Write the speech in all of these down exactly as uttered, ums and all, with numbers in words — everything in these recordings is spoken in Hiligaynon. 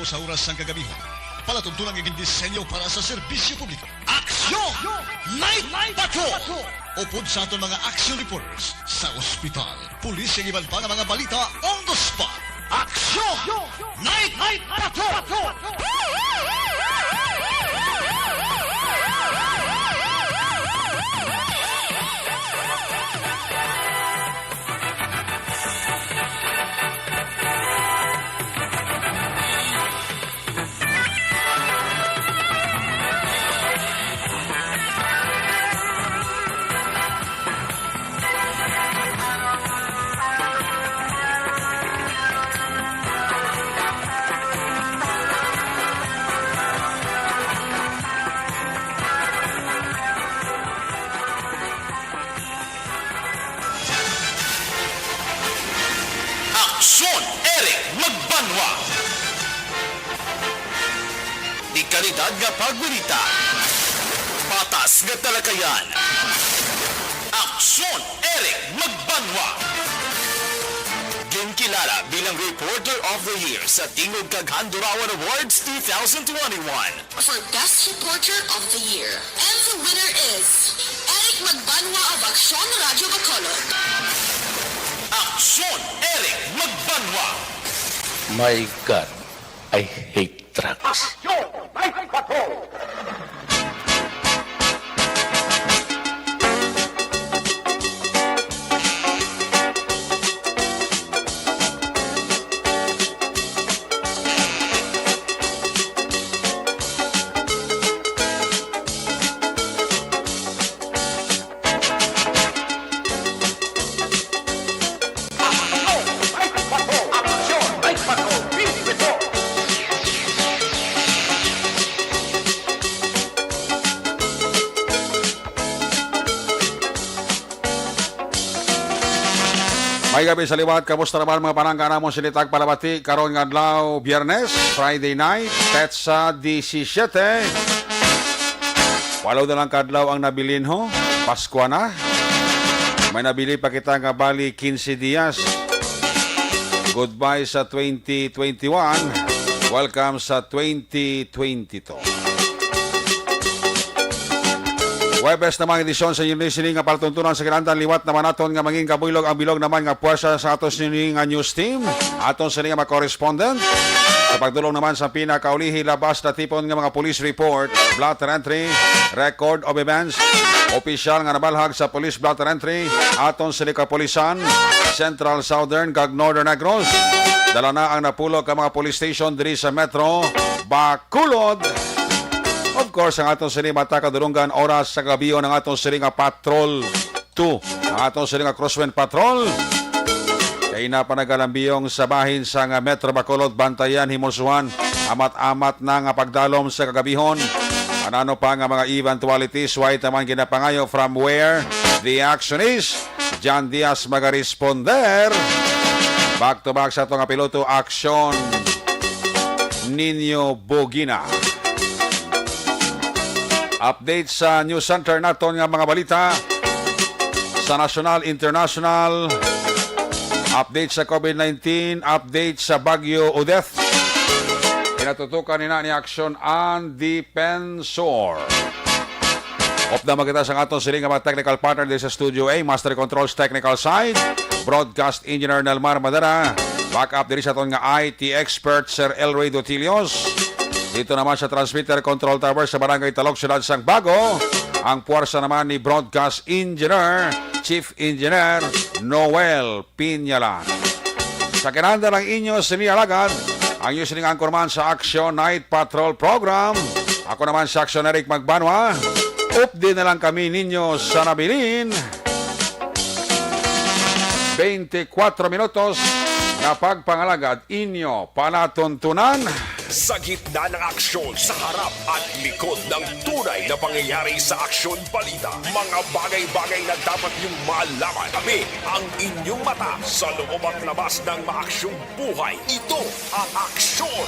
sa oras sang kagabihon. Palatuntunan nga gindisenyo para sa serbisyo publiko. Aksyon! Night Patrol! Upod sa aton mga action reporters sa ospital, pulis, kag iban pa nga mga balita on the spot. Aksyon! Night Patrol! Aksyon, Eric Magbanwa. Di kalidad nga pagbalita. Patas nga talakayan. Aksyon, Eric Magbanwa. Ginkilala bilang Reporter of the Year sa Tingog kag Handurawan Awards two thousand twenty-one. For Best Reporter of the Year. And the winner is Eric Magbanwa of Aksyon Radyo Bacolod. Aksyon, Eric Magbanwa. My God, I hate drugs. Aksyon, Night Patrol. May gabi sa liwat. Kamusta naman mga panangga namon sini tagpalamati karon nga adlaw, Biyernes, Friday night, petsa disisyete. Walo na lang kadlaw ang nabilin, ho. Paskwa na. May nabilin pa kita nga bali quince dias. Goodbye sa twenty twenty-one. Welcome sa twenty twenty-two. Huwebes naman edisyon sa inyo sini nga palatuntunan sa kinahanglan. Liwat naman naton nga mangin kabuylog ang bilog naman nga puwersa sa aton sini nga news team. Aton sini nga mga correspondent. Sa pagdulong naman sa pinakaulihi, labas na tipon nga mga police report, blotter entry, record of events, opisyal nga nabalhag sa police blotter entry, aton sini kapulisan, Central, Southern, kag Northern Negros. Dala na ang napulo ka mga police station diri sa Metro Bacolod. Of course, ang aton sini mata kadulungan oras sa gabi ang aton sini nga patrol two. Ang aton sini nga Crosswind Patrol. Kay na pa nagalambiyong sa bahin sa nga Metro Bacolod, bantayan, himulsuhan, amat-amat na nga pagdalom sa kagabihon. Anano pa nga mga eventualities, way taman ginapangayo from where the action is. John Diaz magaresponder. Back to back sa ato nga piloto, action. Nino Bogina. Update sa News Center naton nga mga balita sa national, international. Update sa COVID nineteen, update sa Bagyo Odette. Kinatutukan nina ni Aksyon ang Defensor. Update naman kita sa aton sini nga mga technical partner diri sa Studio A, Master Controls Technical Side, Broadcast Engineer Nelmar Madera, backup diri sa aton nga I T expert, Sir Elroy Dotilios. Dito naman sa Transmitter Control Tower sa Barangay Talok, Siyudad sang Bago, ang puwersa naman ni Broadcast Engineer, Chief Engineer Noel Pinyalan. Sa kinahanglan ang inyo sini alagad, ang inyo sining anchorman sa Action Night Patrol Program. Ako naman si Action Eric Magbanwa. Update na lang kami ninyo sa nabilin. Twenty-four minutos nga pagpangalagad inyo palatuntunan. Sa gitna ng aksyon, sa harap at likod ng tunay na pangyayari sa aksyon balita, mga bagay-bagay na dapat niyong malaman. Kami ang inyong mata sa loob at labas ng maaksyong buhay. Ito ang Aksyon,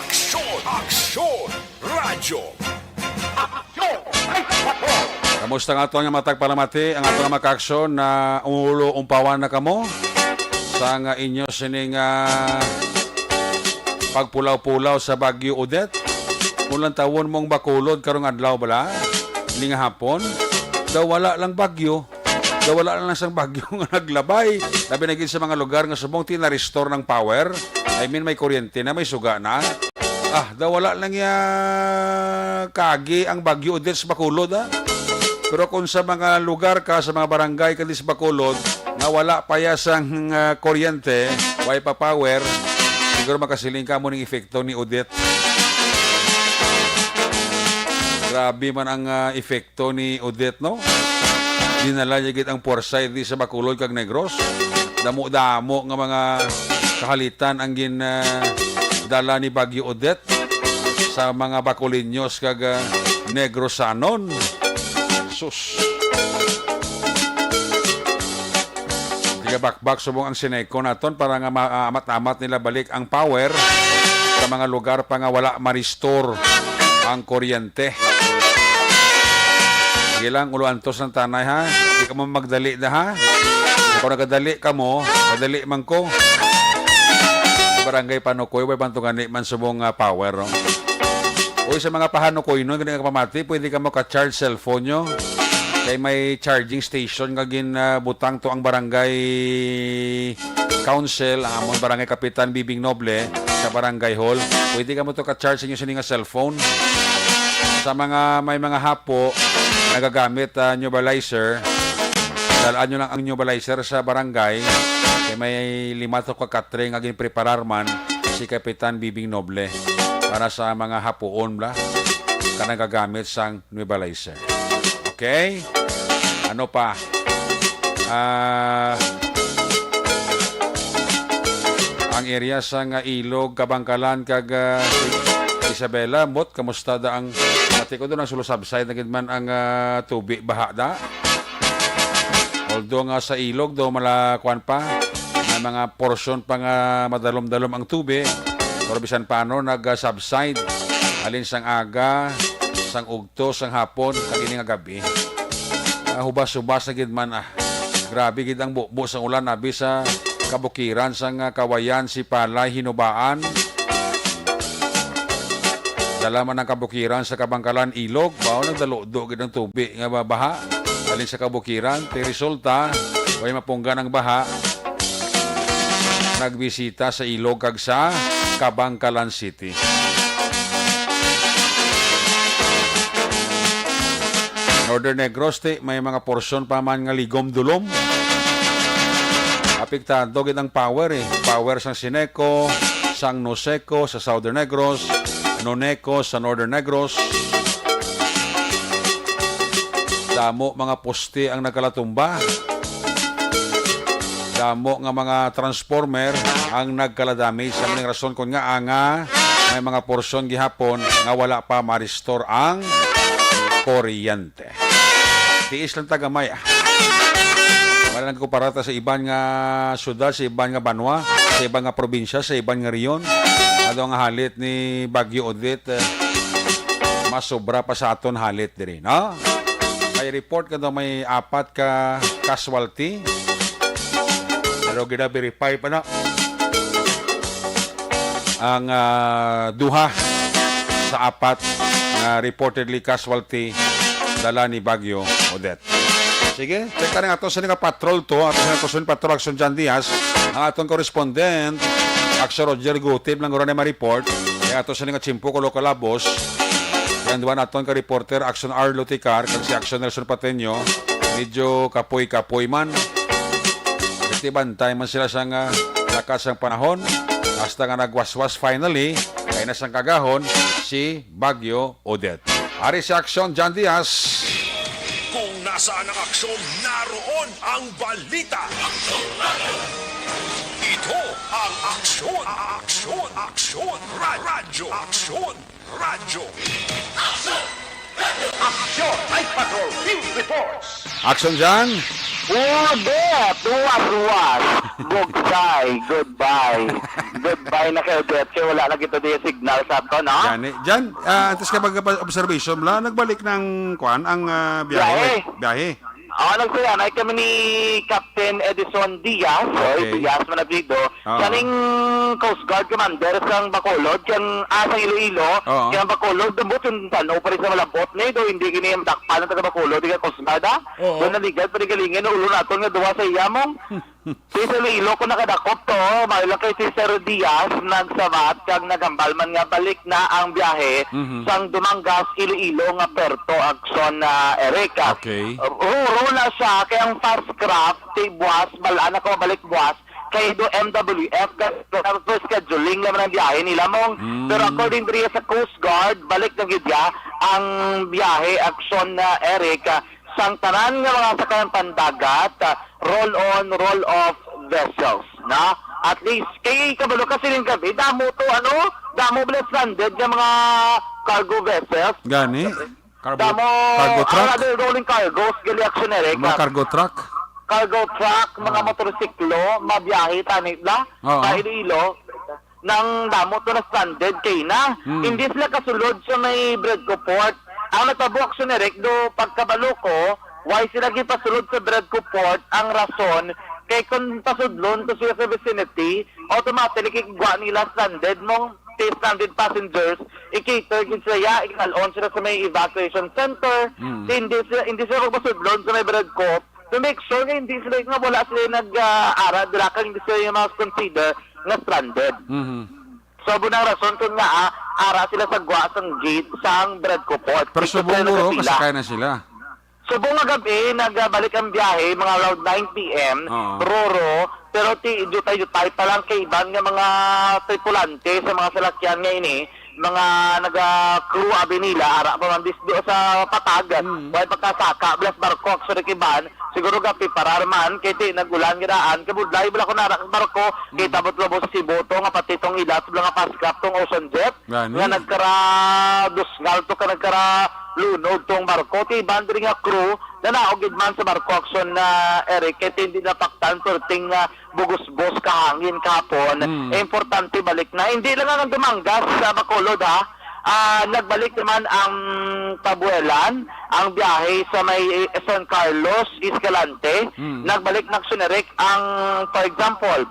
Aksyon, Aksyon Radyo. Aksyon! Kamusta nga ato nga matag palamati, ang ato nga makaaksyon na umulo umpawan na kamo sa nga inyo sining ah, pagpulaw-pulaw sa Bagyo Odette. Kung lantawon mo ang Bacolod karong adlaw bala, ni nga hapon, daw wala lang bagyo. Daw wala lang sang bagyo nga naglabay. Labi na gid sa mga lugar nga subong ti na-restore ng power. I mean, may kuryente na, may suga na. Ah, daw wala lang ya kagi ang Bagyo Odette sa Bacolod, ah. Pero kung sa mga lugar ka, sa mga barangay ka di sa Bacolod, nga wala pa ya sang, ah, kuryente, way pa power, siguro makasiling ka mo ning epekto ni Odette. Grabe man ang, ah, epekto ni Odette, no? Dinala niya gid ang puwersa di sa Bacolod kag Negros. Damo-damo nga mga kahalitan ang gin, ah, dala ni Bagyo Odette sa mga Bacoleños kag, ah, Negrosanon. Sus. Tigabakbak subong ang Sineco naton para nga ma-, ah, amat-amat nila balik ang power sa mga lugar pa nga wala ma-restore ang kuryente. Sige lang, ulo antos ng tanay, ha? Di ka mo magdali na, ha? Kung nagadali ka mo, madali man ko. Barangay Panukoy, way bang tungani man subong nga power, no? Uy, sa mga Pahanukoy, no, gani nga pamati, pwede ka mo ka-charge cellphone nyo. Kay may charging station nga gin, ah, butang to ang barangay council, ang among barangay kapitan Bibing Noble sa barangay hall. Pwede ka mo to ka-charge sa inyo sini nga cellphone. Sa mga may mga hapo nagagamit, ah, nebulizer, dalaan nyo lang ang nebulizer sa barangay. Kay may lima to ka katre nga ginpreparar man si Kapitan Bibing Noble para sa mga hapuon bla ka nagagamit sang nebulizer. Okay? Ano pa? Ah, ang area sa nga Ilog, Kabangkalan, kag, ah, Isabela, Mot, kamusta da ang, pati ko doon ang sulo subside na gid man ang, ah, tubi, baha da. Although nga sa Ilog daw mala, kuwan pa, may mga porsyon pa nga madalom-dalom ang tubi, pero bisan paano nag-subside. Halin sang aga, sang ugto, sang hapon, kag ini nga gabi. Ah, hubas-hubas na gid man, ah. Grabe gid ang bubo sang ulan, abi sa kabukiran sang, ah, Kawayan, Sipalay, Hinubaan. Dala man ang kabukiran sa Kabangkalan, Ilog, bao nagdaludo gid ang tubi nga baha. Halin sa kabukiran, ti resulta, way mapunggan ang baha. Nagbisita sa Ilog kag sa Kabangkalan City. Northern Negros, ti, may mga porsyon pa man nga ligom-dulom. Apektado gid ang power, eh. Power sang Sineco, sang Noseco sa Southern Negros, Noneco sa Northern Negros. Damo mga poste ang nagkalatumba. Damo nga mga transformer ang nagkala-damage. Sa maning rason kon ngaa nga may mga porsyon gihapon nga wala pa ma-restore ang kuryente. Tiis lang ta gamay, ah. Wala nang kumpara ta sa iban nga syudad, sa iban nga banwa, sa iban nga probinsya, sa iban nga rehiyon. Ano nga halit ni Bagyo Odette, eh, mas sobra pa sa aton halit diri, no? May report nga daw may apat ka casualty. Pero gina-verify pa na ang, ah, duha sa apat nga reportedly casualty dala ni Bagyo Odette. Sige, check ta rin ato sa nga patrol to, ato sa nga Patrol Action John Diaz, ang aton correspondent, Action Roger Gutib, lang guro na ma-report. Kaya ato sa nga Chimpuko Local Labos, yan duwa naton ka reporter, Action Arlo Ticar, kag si Action Nelson Pateño, medyo kapoy-kapoy man. Kasi bantay man sila sa nga lakas ng panahon, hasta nga nagwaswas finally, kay na sang kagahon si Bagyo Odette. Ari si Action John Diaz. Kung nasaan ang aksyon, naroon ang balita. Ito ang Aksyon, Aksyon, Aksyon, Ra-, Radyo, Aksyon, Radyo. Aksyon, Night Patrol, Field Reports. Action dyan. Odette, was, was. Bugsay, goodbye. Goodbye na kay Odette, kay wala na kita di signal sa to, no? Gani. Dyan, ah, antes ka mag-observation, bla, nagbalik ng, kwan, ang, ah, biyahe. Biyahe. Biyahe. Ah, nagsayanay kami ni Captain Edison Diaz, oy, Okay. Diaz man apelyido. Ah. Siya ning Coast Guard Commander sang Bacolod, kang, ah, sang Iloilo, Oo. Kang Bacolod, ambot yung tanaw pa rin sa malabot ni, do hindi kini madakpan ang taga Bacolod, di ka Coast Guard, ah. Oo. Doon naligad, panigalingin, ulo naton nga duwa sa iya mo. Di sa Iloilo ko nakadakop to, may lang kay Sister Diaz nagsabat kag naghambal man nga balik na ang biyahe Mhm. sang Dumangas, Iloilo nga Puerto Action, ah, Eric. Okay. Ruro na siya kay ang fast craft kay buwas, balaan ako balik buwas kay do M W F ka, ka, scheduling naman ang biyahe nila mong. Mm. Pero according diri sa Coast Guard, balik na gid ya ang biyahe action na Eric, ah, sang tanan nga mga sakayan pandagat, ah, roll on, roll off vessels, na? At least, kay kabalo ka sining gabi, damo to, ano? Damo ba stranded nga mga cargo vessels? Gani? Cargo, Damo, cargo ang truck? Other rolling cargos, gali action, Eric, Mga ah. Cargo truck? Cargo truck, mga Ah. motorsiklo, mabiyahe, tanit la, Oo. sa Iloilo, nang damo to na stranded kay na. Hmm. Hindi sila kasulod sa may Bredco Port. Ang nagpabo action, Eric, do pagkabalo ko, why sila gipasulod sa Bredco Port, ang rason, kay kung pasudlon to sila sa vicinity, automatically kigwa nila stranded mong stranded passengers, i-cater gid sila, ikalon sila sa may evacuation center. Mm. Hindi sila, hindi sila magpasudlon sa may Bredco to make sure nga hindi sila, nga wala sila nag, ah, ara, dira kag hindi sila yung mga consider nga stranded. Mhm. So, bunang rason kun nga, ah, ara sila sa gwa sang gate sang Bredco Port. Pero Dito subong sila mo, nakapila. Kasakay na sila. Subong nga gabi, nagbalik ang biyahe, mga around nine P M, Oo. Roro, pero ti, jutay-jutay pa lang kay iban nga mga tripulante sa mga salakyan nga ini, mga naga-crew abi nila, ara pa man disdo sa patag, Mm. way pagkasaka, blas barko, actually, kay iban, siguro gapi parar man, kay ti, nag-ulan nga daan, kabudlay, wala ko nara ang barko, kay Mm. tabot lubos si Boto, nga pati tong ilas, wala nga fast craft, tong Ocean Jet, Gani. nga nagkara-dusngal to ka nagkara-lunod tong barko. Ti iban diri nga crew, nanaog gid man sa barko action na Eric, kay ti hindi napaktan perting nga bugos-bos kahangin kahapon. Mm. Eh, importante balik na. Hindi lang ang Dumangas sa Bacolod, ha. Ah, nagbalik naman ang Tabuelan, ang biyahe sa may San Carlos, Escalante. Mm. Nagbalik na action, Eric, ang, for example,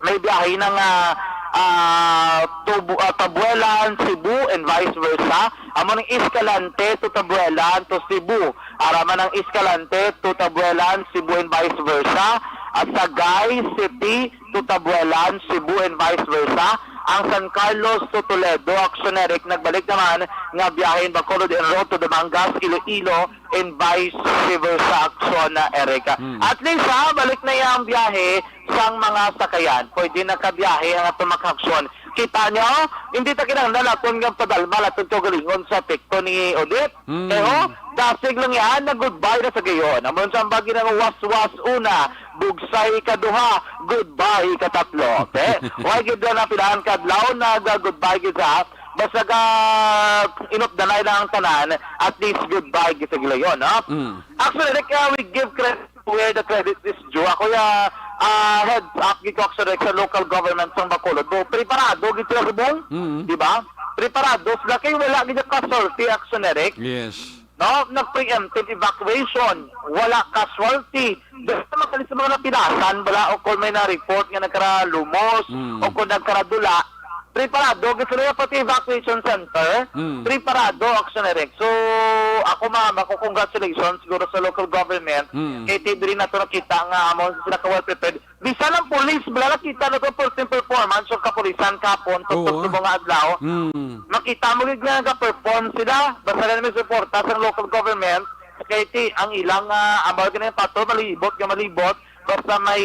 may biyahe na nga, ah, to Bu-, ah, Tabuelan, Cebu, and vice versa. Amo ning Escalante to Tabuelan to Cebu. Ara man ang Escalante to Tabuelan, Cebu, and vice versa. At Sagay City to Tabuelan, Cebu, and vice versa. Ang San Carlos to Toledo, action, Eric, nagbalik naman nga biyahe in Bacolod en route to Dumangas, Iloilo, and vice versa, action na, Eric. Hmm. At least, ha, balik na yang biyahe sang mga sakayan. Pwede na kabiyahe ang atong mga aksyon. Kita nyo, hindi ta kinahanglan naton nga padalma naton kaugalingon sa epekto ni Odette. Hmm. Eh, ho, dasig lang yan, na goodbye na sa gayon. Amon sa ang bagi ng was-was una, bugsay ikaduha, goodbye ikatatlo. Te, why gid na napilahan kadlaw, nag-goodbye gid sa, basta ka inop danay na ang tanan, at least goodbye gid sa gilayon, no? Mm. Actually, like, uh, we give credit where the credit is due. Ako ya, ah, heads up gid ko, actually, sa local government sang Bacolod. Do, preparado gid sila, Bong. Mm. Di ba? Preparado sila kay wala gid yung casualty, action, Eric. Yes. No? Nag-preemptive evacuation. Wala casualty. Dahil naman kali sa mga napilasan, wala o kung may na-report nga nagkaralumos Mm. o kung nagkaradula, preparado. Gusto nila pati evacuation center, Mm. preparado, action, Eric. So, ako, ma'am, ako, congratulations siguro sa local government. Mm. Kay ti diri nato nakita nga amo sila ka well prepared. Bisan ang police, wala nakita na to, first time performance sa kapulisan kapon, Oo, tugtog ah. Subong nga adlaw. Mm. Makita mo gid nga nag-perform sila. Basta na may suporta sa local government. Kay ti, ang ilang, ah, ambal ka na yung pato, malibot nga malibot. Basta may,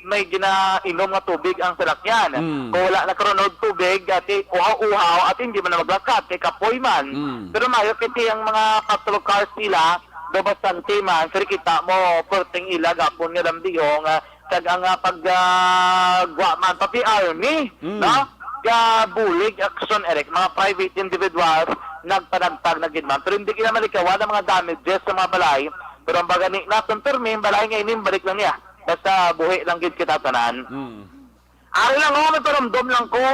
may ginainom nga tubig ang salakyan. Mm. Kung wala na karon og tubig, ati uhaw-uhaw, at hindi man na maglakat, kay kapoy man. Mm. Pero mayo, kay ti ang mga patrol cars nila, do bastante man, pero kita mo, perting ila, gapon nga lambiong, ah, kag ang, ah, pag, ah, gwa man, pati army, Mm. no? Ka bulig action, Eric, mga private individuals, nagpanagtag na gid man. Pero hindi kila malikawan ang mga damages sa mga balay. Pero ang bagani naton, permi, ang balay nga ini, balik lang niya. Basta buhi lang gid kita tanan. Mm. Ari lang, oh, may parumdom lang ko.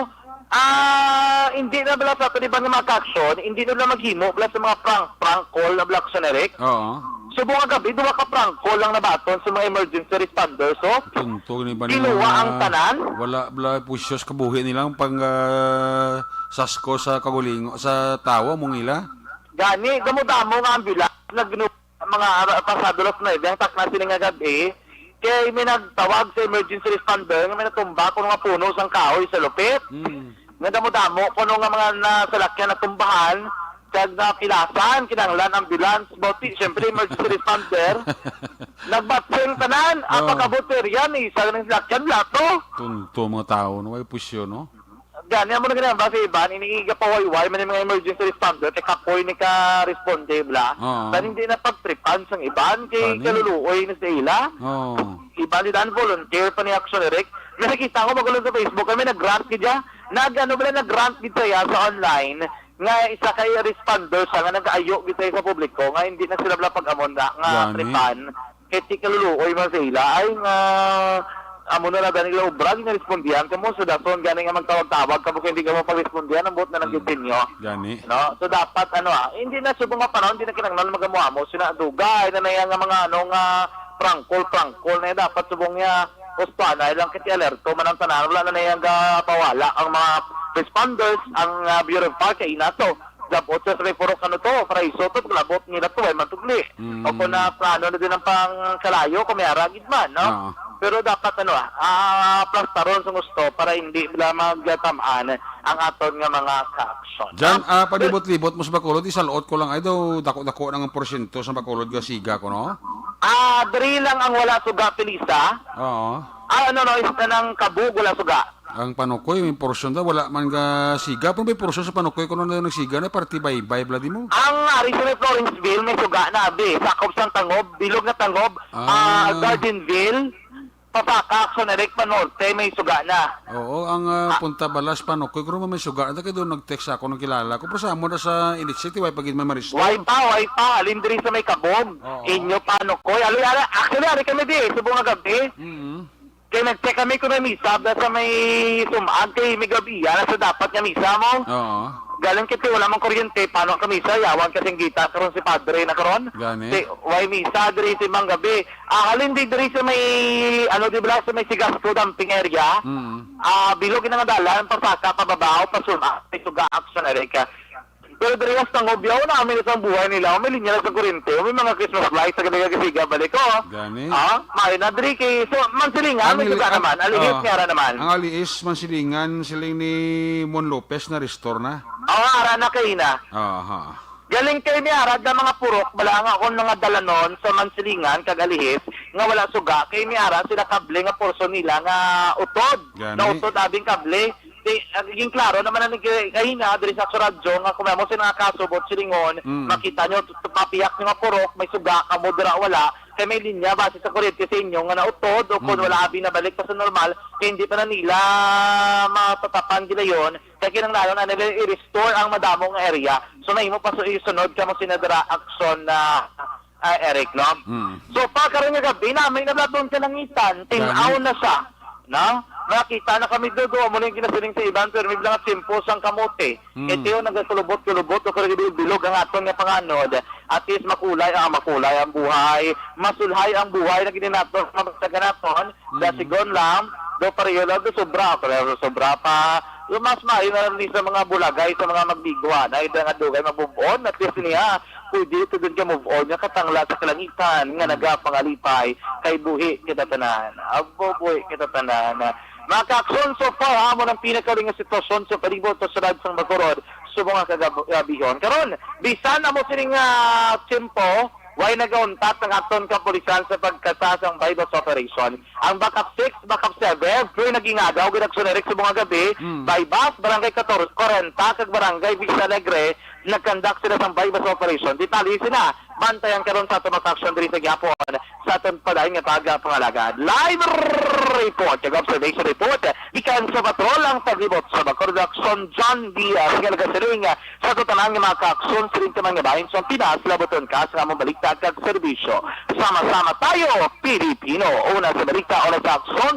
Ah, hindi na bala sa aton iban nga mga action, hindi na bala maghimo bala sa mga prank, prank call na bala action, Eric. Oo. Subong nga gabi, duha ka prangko lang nabaton sa mga emergency responders, oh. Tunto ni ba ni Kinuha mga ang tanan? Wala bala pusyo sa kabuhi nilang pang, ah, sasko sa kagulingo sa tawo mong ila? Gani, damo-damo nga ambulance nagnu-, mga ara-, pasado alas nuebe ang takna sini nga gabi. Kay may nagtawag sa emergency responder nga may natumba kuno nga puno sang kahoy sa lupit. Hmm. Nga damo-damo kuno nga mga nasalakyan natumbahan, kag napilasan, kinahanglan ambulance, boti, syempre, emergency responder. Nagbatsing tanan, Oh. Apakabot area, ni isa lang salakyan, lato. Tunto mga tao, no? May pusyo, no? Gani, amo na gani ang base iban, ini iga pa wayway, man yung mga emergency responder, kay kapoy ni ka responde, bla. Oo. Tan hindi na pagtripan sang iban, kay Gani. Kaluluoy na sa ila. Oo. Iban, di dan volunteer pa ni Action Eric. May nakita ko magulo sa Facebook, kami nag-grant gid siya. Nag, ano bala, nag-grant gid siya sa online, nga isa kay responder siya, nga nag-ayo gid siya sa publiko, nga hindi na sila bala pag-amon na, nga Gani. Tripan. Kay ti kaluluoy man sa ila, ay nga, amo na lang nila obra, ginarespondihan kamo, so dason gani nga magtawag-tawag kamo, kay hindi kamo pagrespondihan, ang buot na lang Mm. gid ninyo. Gani. No? So dapat, ano, ah, hindi na subong nga panahon, hindi na kinahanglan mag-amo-amo, sina dugay na na yan nga mga, ano, nga prangkol-prangkol na yan, dapat subong niya, uspanan lang kay ti alerto man ang tanan, wala na na yan gapawala ang mga responders, ang, ah, Bureau of Fire, kay inato. Labot sa may purok, ano to, Paraiso to, paglabot nila to, ay matugli. Mm. O kung na, plano na din ang pangkalayo, kung may ara gid man, no? Oo. Pero dapat, ano, ah, ah, plastaron sa gusto para hindi bala magtamaan ang aton nga mga ka-action. Jan, No? ah, palibot-libot mo sa Bacolod, isalot ko lang, ay daw, dako-dako nang porsyento sa Bacolod nga siga ko, no? Ah, diri lang ang wala suga, Felisa. Oo. Ah, ano, no, is kanang Kabug, wala suga. Ang Panukoy, may portion daw, wala man nga siga. Pero may portion sa Panukoy, kuno na nagsiga na, parte Baybay, bala di mo. Ang ari sa may Florenceville, may suga na, abi. Sakop sang Tangob, bilog na Tangob, Ah. ah, Gardenville, Pasaka, Action Eric, Panorte, may suga na. Oo, ang, ah, Ah. Punta Balas, Panukoy, kuno may suga na. Kaya doon nag-text ako, nagkilala ko. Pero sa amo na sa Elite City, way pa gid may maristo. Way pa, way pa. Alin diri sa may Kabog, Oo. Inyo, Panukoy. Ali, ali, actually, ari kami di, subong nga gabi. Mm. Kay nag-check kami kung may misa, basta may sumag kay may gabi, yan sa dapat nga misa mo. Oo. Galing kay wala mang kuryente, paano ang kamisa? Yawan kasing gita karon si padre na karon. Gani. Si, way misa diri si Mang Gabi. Ah, halin di diri sa may, ano, di ba, sa may Sigasco dumping area? Mm. Ah, bilog na nga dalan, pasaka, pababaw, pasuma, may suga, Action Eric. Pero diri sa Tangob, yaw na amin sa buhay nila. May linya na sa kurente. May mga Christmas lights sa Galiga Gasiga, balik ko. Gani. Ah, may na diri kay, so, Mansilingan, Ang may ili-, suga ang, naman. Aliis, ah, may ara naman. Ang Aliis, Mansilingan, siling ni Mon Lopez na restore na. Oo, ara na kay na. Aha. Galing kay may ara na mga purok, bala nga akong mga dalanon sa Mansilingan, kag Alihis, nga wala suga, kay may ara sila kable nga porso nila nga utod. Gani. Na utod abing kable. Di, ah, naging klaro naman ang nag-, kahina, diri sa Action Radyo, nga kung may mo sila nakasubot, silingon, Mm. makita nyo, t-, t-, mapiyak nyo nga purok, may suga, kamo dira wala, kay may linya, base sa kuryente sa inyo, nga nautod, o kung Mm. wala, abi na balik pa sa normal, kay hindi pa na nila matatapan ginayon, kay kinahanglan na nila i-restore ang madamo nga area. So, mahimo pa su-, isunod kamo sina dira action na Ah, Eric, no? Mm. So, pa karon nga gabi, namin na doon sa Langitan, tin-aw Gani. na siya, no? Nakita na kami doon, amo na yung ginasiling sa iban, pero may mga tiyempo sang kamote. Mm. Ito yung nagkakulubot-kulubot o kaya bilog-bilog ang aton nga panganod. At least makulay, ah, makulay ang buhay. Masulhay ang buhay na gininato, mabagsagan naton. Mm. Dasigon lang, do pareho lang, do sobra, pero sobra pa. Yung mas maayo na lang ni sa mga bulagay, sa mga magbigwa, na hindi nga dugay mabubon, at least niya, pwede ito din ka move on, nga katangla sa kalangitan, nga Mm. nagapangalipay, kay buhi kita tanan. Abo, buhi kita tanan. Mga ka-aksyon, so far, amo ng pinakaling nga sitwasyon sa palibot sa siyudad sang Bacolod, subong nga kagab-, gabihon. Karon, bisan amo sining, ah, tiyempo, way nagauntat ang aton kapulisan sa pagkasa sang buy-bust operation. Ang backup six, backup seven, pero naging agaw, gid aksyon, Eric, subong nga gabi, Mm. buy-bust, Barangay katorse, kwarenta, kag Barangay Vista Alegre, nagkandak sila sang buy-bust operation. Detalye sila. Bantayan karon sa aton mga aksyon diri sa gihapon sa aton padayon nga pagpangalagad. Live report, kag observation report, gikan sa patrol ang paglibot sa Bacolod, Aksyon John Diaz, nga nagasiling sa aton tanan nga mga ka-aksyon sa rin ka man nga bahin sa Pinas, labuton ka sa among balita kag serbisyo. Sama-sama tayo, Pilipino. Una sa balita, una sa aksyon,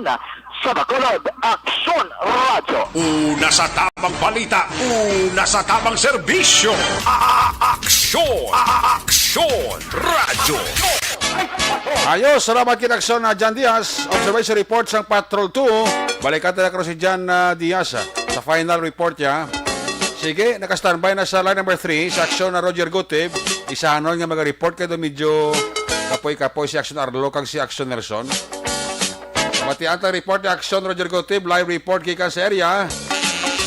sa Bacolod, Aksyon Radyo. Una sa tamang balita, una sa tamang serbisyo. A-, a-, aksyon. A-, a-, aksyon. Aksyon Radyo. Ayos, salamat kay Aksyon na Jan Diaz. Observation report sang Patrol two. Balikan ta na karon si Jan, ah, Diaz, ah, sa final report niya. Sige, naka-standby na sa line number three sa Aksyon na Roger Gutib. Isahanon nga mag-report kay do medyo kapoy-kapoy si Aksyon Arlo kag si Aksyon Nelson. Matian ta report ni Aksyon Roger Gutib, live report gikan sa area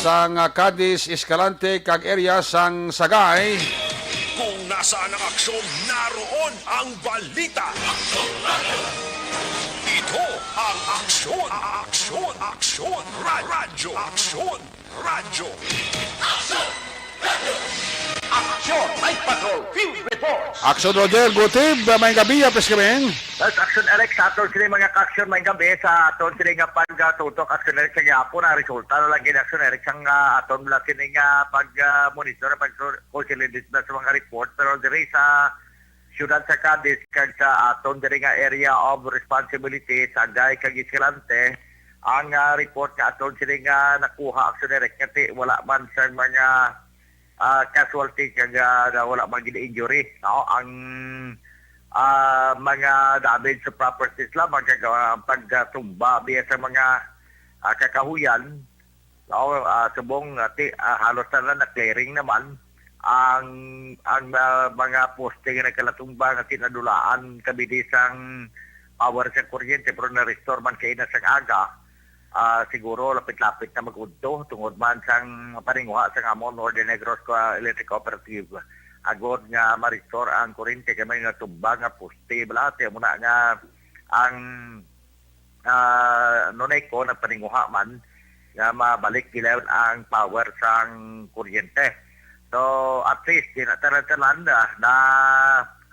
sang, ah, Cadiz, Escalante kag area sang Sagay. Kung nasaan ang aksyon, naroon ang balita. Ito ang Aksyon, Aksyon, Aksyon, Ra- Radyo, Aksyon, Radyo. Aksyon, Night Patrol, Field Reports. Aksyon Roger Gutib, may gabi, apis kami. Yes, Aksyon Eric, sa aton sini mga ka-aksyon, may gabi sa aton sini nga pagtutok, Aksyon Eric, sa gihapon, ang resulta na lang gid, Aksyon Eric, sang, ah, aton lang sini nga pag, ah, monitor, pag consolidate na sa mga report, pero diri sa siyudad sa Cadiz kag sa aton diri nga area of responsibility, Sagay kag Escalante, ang, ah, report nga aton sini nga nakuha, Aksyon Eric, nga ti wala man sa mga, ah, casualty kag, ah, wala man gid injury, no? Ang, ah, mga damage sa properties lamang kag, ah, pagtumba biya sa mga, ah, kakahuyan, no? Ah, subong, ah, ti, ah, halos na na clearing naman ang, ang, ah, mga poste nga nagkalatumba nga tinadulaan kabidi sang power sa kuryente, pero na-restore man kaina sang aga. Ah, siguro lapit-lapit na mag-udto tungod man sang paninguha sang amon Northern Negros Co-, Electric Cooperative, agod nga ma-restore ang kuryente kay may natumba nga poste. Balati mo na nga ang, ah, NONECO nagpaninguha man nga mabalik gilayon ang power sang kuryente. So, at least, di na tanan-tanan na, na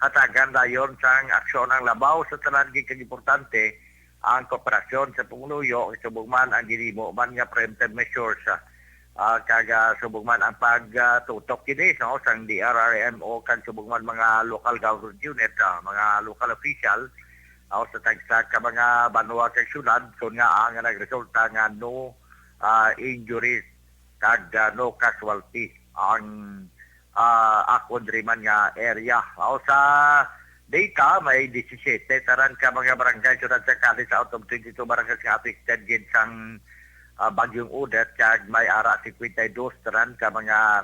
hatagan dayon sang aksyon ang labaw sa tanan, gid kag importante ang kooperasyon sa pumuluyo, subong man ang ginhimo man nga preemptive measures, ah, ah, kag, ah, subong man ang pagtutok kini, no, sang D R R M O kag subong man mga local government unit, ah, mga local official, ah, sa tagsa ka mga banwa kag syudad, kun nga ang nagresulta nga no, ah, injuries kag, ah, no casualty ang, ah, akon diri man nga area. Aw, sa data, may disisiyete tanan ka mga barangay sa Cadiz out of twenty-two barangays nga affected gid sang, ah, Bagyong Odette, kag may ara cincuenta y dos tanan ka mga,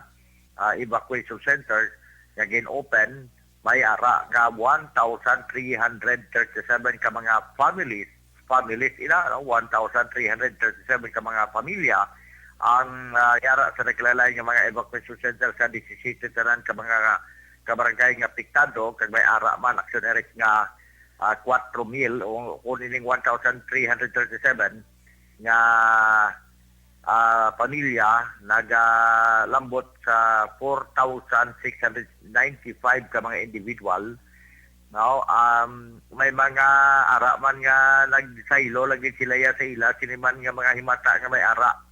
ah, evacuation centers nga gin-open. May ara nga one thousand three hundred thirty-seven ka mga families, families ina, no? One thousand three hundred thirty-seven ka mga pamilya ang, ah, yara sa nagkalain-lain nga mga evacuation center sa disisiyete tanan ka mga kabarangay nga apektado, kag may ara man, Aksyon Eric, nga, ah, kwatro mil o kung ining one thousand three hundred thirty-seven nga, ah, pamilya nagalambot sa four thousand six hundred ninety-five ka mga individual. No, um, may mga ara man nga nagsaylo lagi sila ya sa ila, sini man nga mga himata nga may ara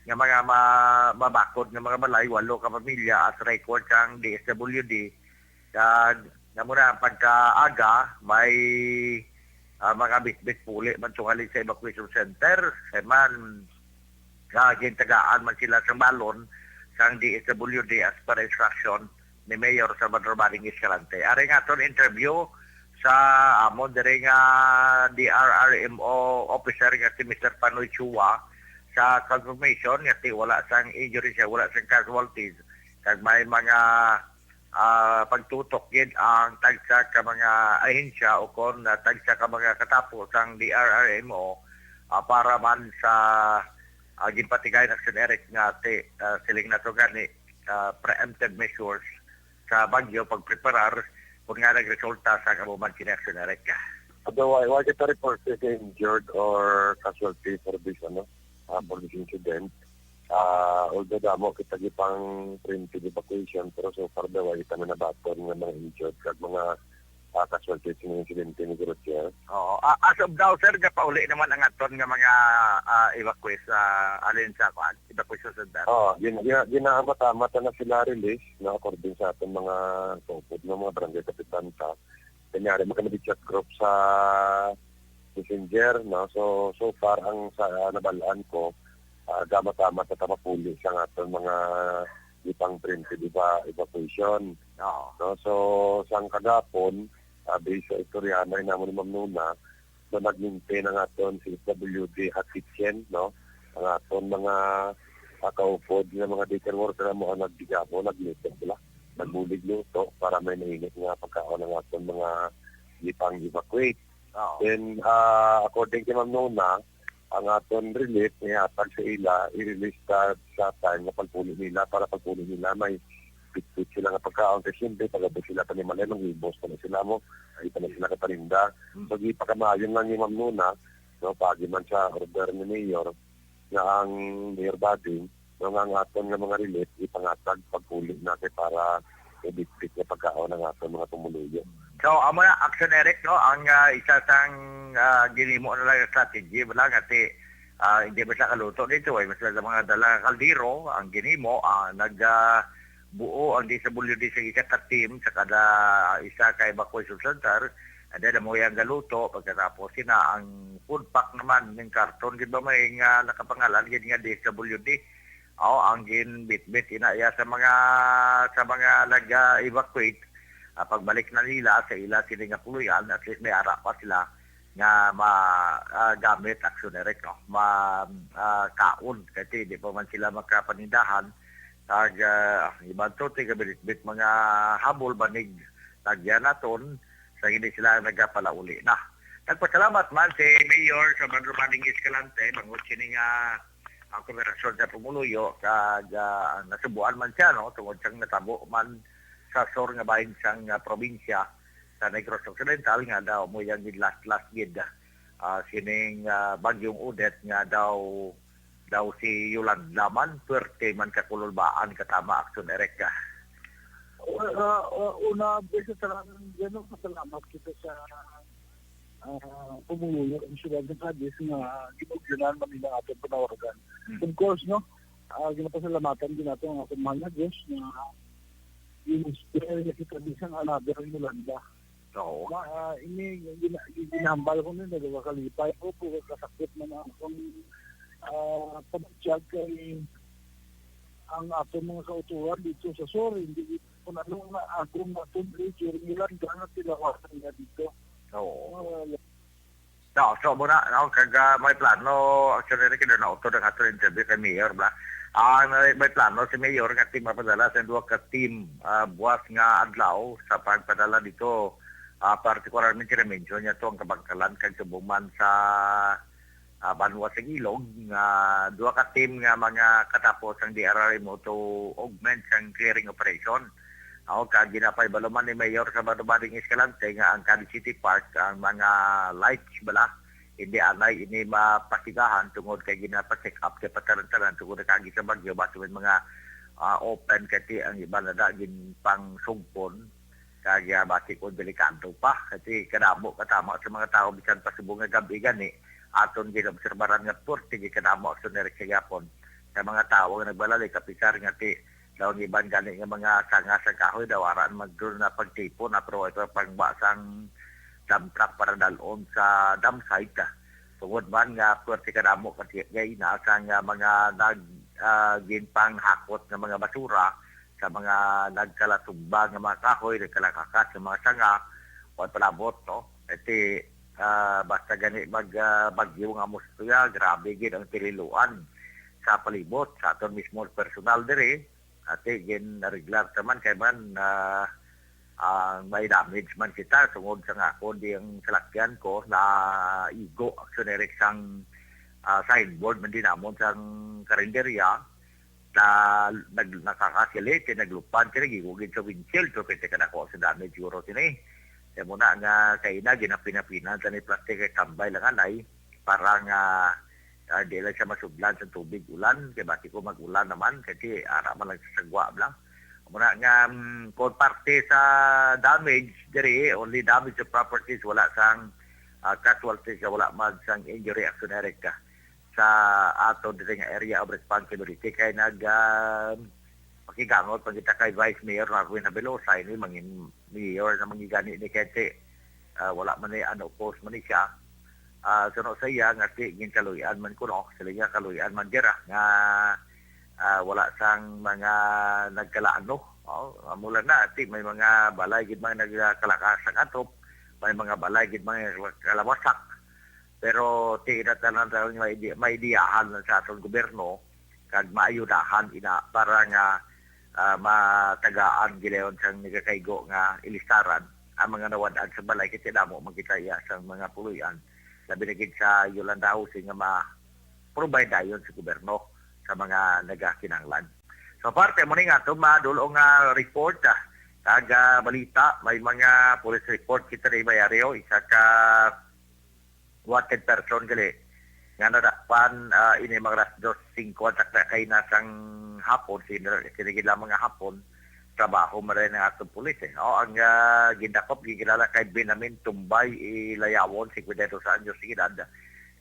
nga mga ma-, mabakod nga mga balay, walo ka pamilya as record sang D S W D. Kag namo na ang pagkaaga, may, ah, mga bitbit puli man tungali sa evacuation center. Kay man, ah, gintagaan man sila sa balon sang D S W D as per instruction ni Mayor Salvador Manning Escalante. Ari nga aton interview sa amon diri nga D R R M O officer nga si Mister Panoy Chua sa confirmation nga ti wala sang injury siya, wala sang casualties. Kag may mga, ah, pagtutok gid ang tagsa ka mga ahensya o kon, ah, tagsa ka mga katapo sang D R R M O, ah, para man sa, ah, ginpatigay na Aksyon Eric nga ti, ah, siling nato gani, ah, preemptive measures sa bagyo, pagpreparar kun nga nagresulta sa kabuman kini, Aksyon Eric. Although wala kita reported nga injured or casualty for this, ano, ah, for this incident. Ah, although damo kita gipang preemptive evacuation, pero so far daw wala kita may nabaton nga mga injured kag mga, ah, casualties sa insidente ni Gutierrez. Oo. Ah, as of now, sir, gapauli naman ang aton nga mga, ah, evacuees, ah, alin sa, kuan, evacuation center? Oo, gin-, gin-, ginaamat-amat na sila release, no, according sa aton mga kaupod, no, mga barangay kapitan ta. Kunyari, magkami chat group sa Messenger, no? So, so far, ang sa nabal-an ko, ah, gamat-amat na ta mapuli sa aton mga gipang preemptive eva-, evacuation. Oo. No? So, sang kagapon, ah, based sa istoryahanay namon ni Ma'am Nona, so nag-maintain ang aton C S W D hot kitchen, no? Ang aton mga, ah, kaupod nga mga daycare worker amo ang nagdigamo, nagluto sila. Nagbulig luto para may mainit nga pagkaon ang aton mga gipang-evacuate. Oo. Then, ah, according kay Ma'am Nona, ang aton relief ihatag sa ila, i-release sa, sa time nga pagpuli nila para pagpuli nila may bitbit sila nga pagkaon. Kay siyempre, pag-abot sila panimalay, manghibos pa na sila mo, ay pa na sila kaparinda. Mm. So, gipakamayon lang ni Ma'am Nona, no, pagi man sa order ni Mayor, nga ang Mayor Bading, no, nga ang aton nga mga relief, ipangatag pagpuli na kay para may bitbit nga pagkaon ang aton mga pumuluyo. So, amo na, Action Eric, no, ang, ah, isa sang, ah, ginimo na lang strategy, wala nga ti, ah, hindi man sa kaluto dito, ay mas sa mga dala nga kaldero, ang ginimo, ah, nag, ah, buo ang D S W D sa isa ka team sa kada isa ka evacuation center, and then amo yang galuto, pagkatapos sina ang food pack naman ning karton, gid ba may nga nakapangalan, gid nga D S W D, aw, ang ginbitbit ina iya sa mga, sa mga nag-evacuate, ah, pagbalik na nila sa ila sini nga puloy-an, at least may ara pa sila nga ma, ah, gamit, Action Eric, no? Ma, ah, kaon, kasi di pa man sila makapanindahan. Kag, ah, iban to, tigabitbit mga habol, banig, tagya naton, sa hindi sila nagapalauli na. Nagpasalamat man si Mayor sa Banro Bading Escalante, bangod sini nga ang kooperasyon sa pumuluyo, kag, ah, nasubuan man siya, no, tungod sang natabo man sa sur nga bahin sang, ah, probinsya sa Negros Occidental, nga daw mo yang gid last-last gid, ah, sining, ah, Bagyong Odette, nga daw, daw si Yolanda man, puwerte man kakululbaan, katama, Action Eric. Ah, ah, una, sa tanan, gano, pasalamat kita sa, ah, pumuluyo ang siyudad ng Cadiz nga ginugyunan man nila aton panawagan. Hmm. Of course, no, ah, ginapasalamatan din nato ang aton mahal na Diyos nga ginuspray na kita bisan another Yolanda. Oo. Ma-, ah, ini gina-, ginahambal ko ni, nagakalipay ko, puro kasakit man ang akong, ah, pagtiyag kay ang aton mga kauturan dito sa sur, hindi kung ano nga aton naton during Yolanda nga tilawasan niya dito. Oo. Ah, No, so muna, no, kag, ah, may plano, actually, kaya na-auto ang aton interview kay Mayor, bla. Ah, may, may plano si Mayor nga ti mapadala sa duha ka team, ah, buwas nga adlaw sa pagpadala dito, ah, partikularmente na-mention niya to ang Kabangkalan kag subong man sa, ah, banwa sa Ilog, nga duha ka team nga mga katapos ang D R R M O to augment sang clearing operation. Ako, kag ginapahibalo man ni Mayor sa Banubading Escalante nga ang Cadiz City Park, ang mga lights bala, hindi anay ini mapasigahan tungod kay ginapa-check up kay pataran-taran tungod na kagi sa bagyo, basi may mga, ah, open kay ti ang iba na da ginpangsugpon, kag, ah, basi kung delikado pa, kasi kadamo katama sa mga tao bisan pa subong nga gab-i gani, aton ginobserbaran nga porte gikadamo sa nirik sa gihapon sa mga tao nga nagbalalik, kapisar nga ti daw ang iban gani nga mga sanga sa kahoy daw ara man dun na pagtipon, ah, pero ito pangba sang dump truck para dalon sa dump site, ah. Tungod man nga puwerte kadamo kay ina sang, ah, mga nag, ah, ginpanghakot nga mga basura sa mga nagkalatumba nga mga kahoy, nagkalakakas nga mga sanga, o palabot, no? Iti, ah, basta gani mag, ah, bagyo nga amo sa tuya, grabe gid ang tililuan sa palibot, sa aton mismo personal diri. Ati, gin-regular ta man kay man, ah, ang may damage man kita tungod sa nga ako di ang salakyan ko na igo, actually, sang, ah, signboard man din namon sang karinderya na nag-, nakakasili, kay naglupad, kay nagigugid sa windshield, so, kay kadako sa damage siguro sini. Kaya muna nga, kay na, ginapinapinan sa ni plastic, kay tambay lang anay, para nga, ah, di lang siya masudlan sa tubig, ulan, kay bati ko mag-ulan naman, kasi ara man lang sa sagwa lang. Muna nga, mm, kung parte sa damage, diri, only damage of properties, wala sang, ah, casualties, wala man sang injury, actually, ka. Sa ato diri nga area of responsibility kay nag, ah, makigangot man kita kay Vice Mayor Marvin Habilosa, ini mangin mayor na mangigani ni Kente. Ah, wala man ni ano, post man ni siya. Ah, suno sa iya nga ti ginkaluyan man kuno, sila nga kaluyan man dira nga, ah, wala sang mga nagkalano. Oh, amo lang na, ti may mga balay gid mga nagkalakas ang atop, may mga balay gid mga kalawasak. Pero ti ina tanan daw nga may ide-, may ideyahan lang sa aton gobyerno kag maayudahan ina para nga, ah, matagaan gilayon sang nagakaigo nga ilistaran ang mga nawad-an sa balay, kay ti damo man kita iya sang mga puloy-an, labi na gid sa Yolanda Housing nga ma-provide dayon sa gobyerno sa mga nagakinahanglan. So, parte mo ni nga ato madul-ong nga report, ah, kag, ah, balita, may mga police report kita ni Mayario, isa ka wanted person gali nga nadakpan, ah, ini mga alas dos singko ang takna kay na sang hapon, sini, sini gid lamang nga hapon, trabaho man rin ang atong pulis, eh. O, ang, ah, gindakop, gikilala kay Benamin Tumbay Ilayawon, singkwenta y dos anyos de edad,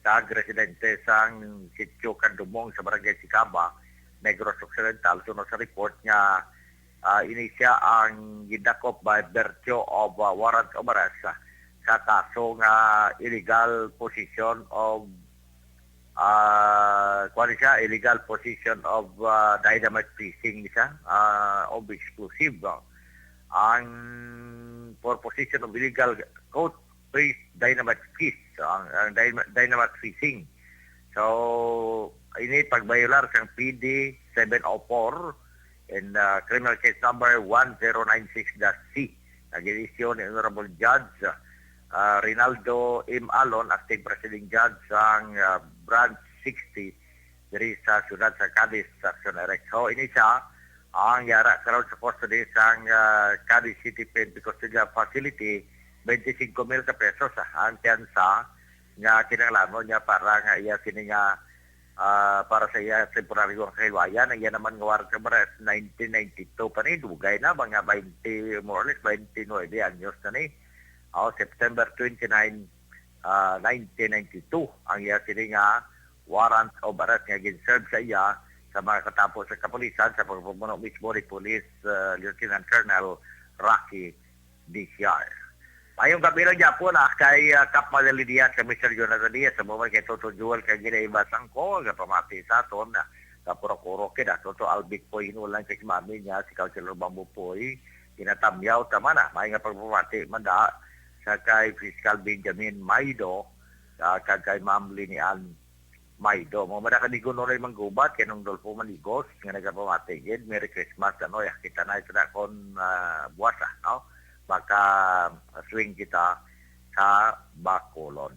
kag residente sang Sitio Candumong sa Barangay Sicaba, Negros Occidental, suno sa report nga, ah, ini siya ang gidakop by virtue of, ah, warrant of arrest, ah, sa kaso nga illegal possession of, ah, kuwan siya, illegal possession of, ah, dynamite fishing siya, ah, of explosive, ah. Ang for possession of illegal, quote, phrase, dynamite fish, so, ang, ang dyna-, dynamite fishing. So, ini pagbayolar sang P D seven oh four and, uh, criminal case number one zero nine six dash C. Nag-issue ni Honorable Judge, uh, Rinaldo M. Alon, acting presiding judge sang, uh, Branch sixty diri sa siyudad sa Cadiz, Section Directo. Ini siya ang yara karon sa custody sang, ah, Cadiz City P N P Custodial Facility, twenty-five mil ka pesos, ah, ang piyansa nga kinahanglanon niya para nga iya sini nga, ah, para sa iya temporaryong kahilwayan. Ang iya naman nga warrant of arrest, nineteen ninety-two pa ni, dugay na, mga twenty, more or less, twenty-nine anyos na ni. Oh, September twenty-nine, ah, nineteen ninety-two ang iya sini nga warrant of arrest nga gin-serve sa iya sa mga katapo sa kapulisan sa pagpamuno mismo ni Police, ah, Lieutenant Colonel Rocky Diciar. Mayong gabi lang gyapon, ah, kay, ah, Kap Madali Diaz, kay Mister Jonathan Diaz, sa mga kay Toto Joel, kay Ginaiba Sangko, nga pamati sa aton, ah, kapurok-urok, kay Toto Albic Poy, hinulang kay si Mami niya, si Councilor Bamboo Poy, ginatamyaw ta man, ah, may nga pagpamati man da sa kay Fiscal Benjamin Maido, ah, kag kay Ma'am Linian Maido. Mo man ka ni Gunor ay manggubat kay Nong Dolfo Manigos nga nagapamati gid. Merry Christmas, ano, ya, kita na ito na kon, ah, buwas, ah, no? Maka swing kita sa Bacolod.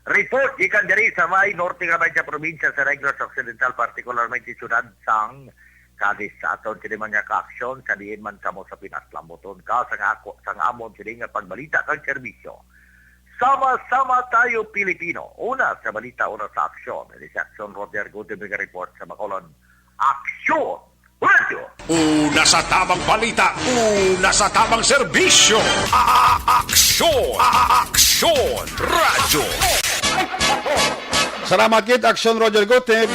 Report gikan diri sa may norte nga may sa probinsya sa Negros Occidental, partikularmente siyudad sang Cadiz. Sa aton sini mga kaaksyon, sa diin man kamo sa Pinas, lambuton ka sang ako, sang amon sini nga pagbalita kag serbisyo. Sama-sama tayo, Pilipino. Una sa balita, una sa aksyon. Ini si Aksyon Roger Gutierrez nga report sa Bacolod. Aksyon Radio. Una sa tamang balita, una sa tamang serbisyo. A-, a-, aksyon, a-, a-, aksyon Radio. Salamat gid, Aksyon Roger Gutierrez.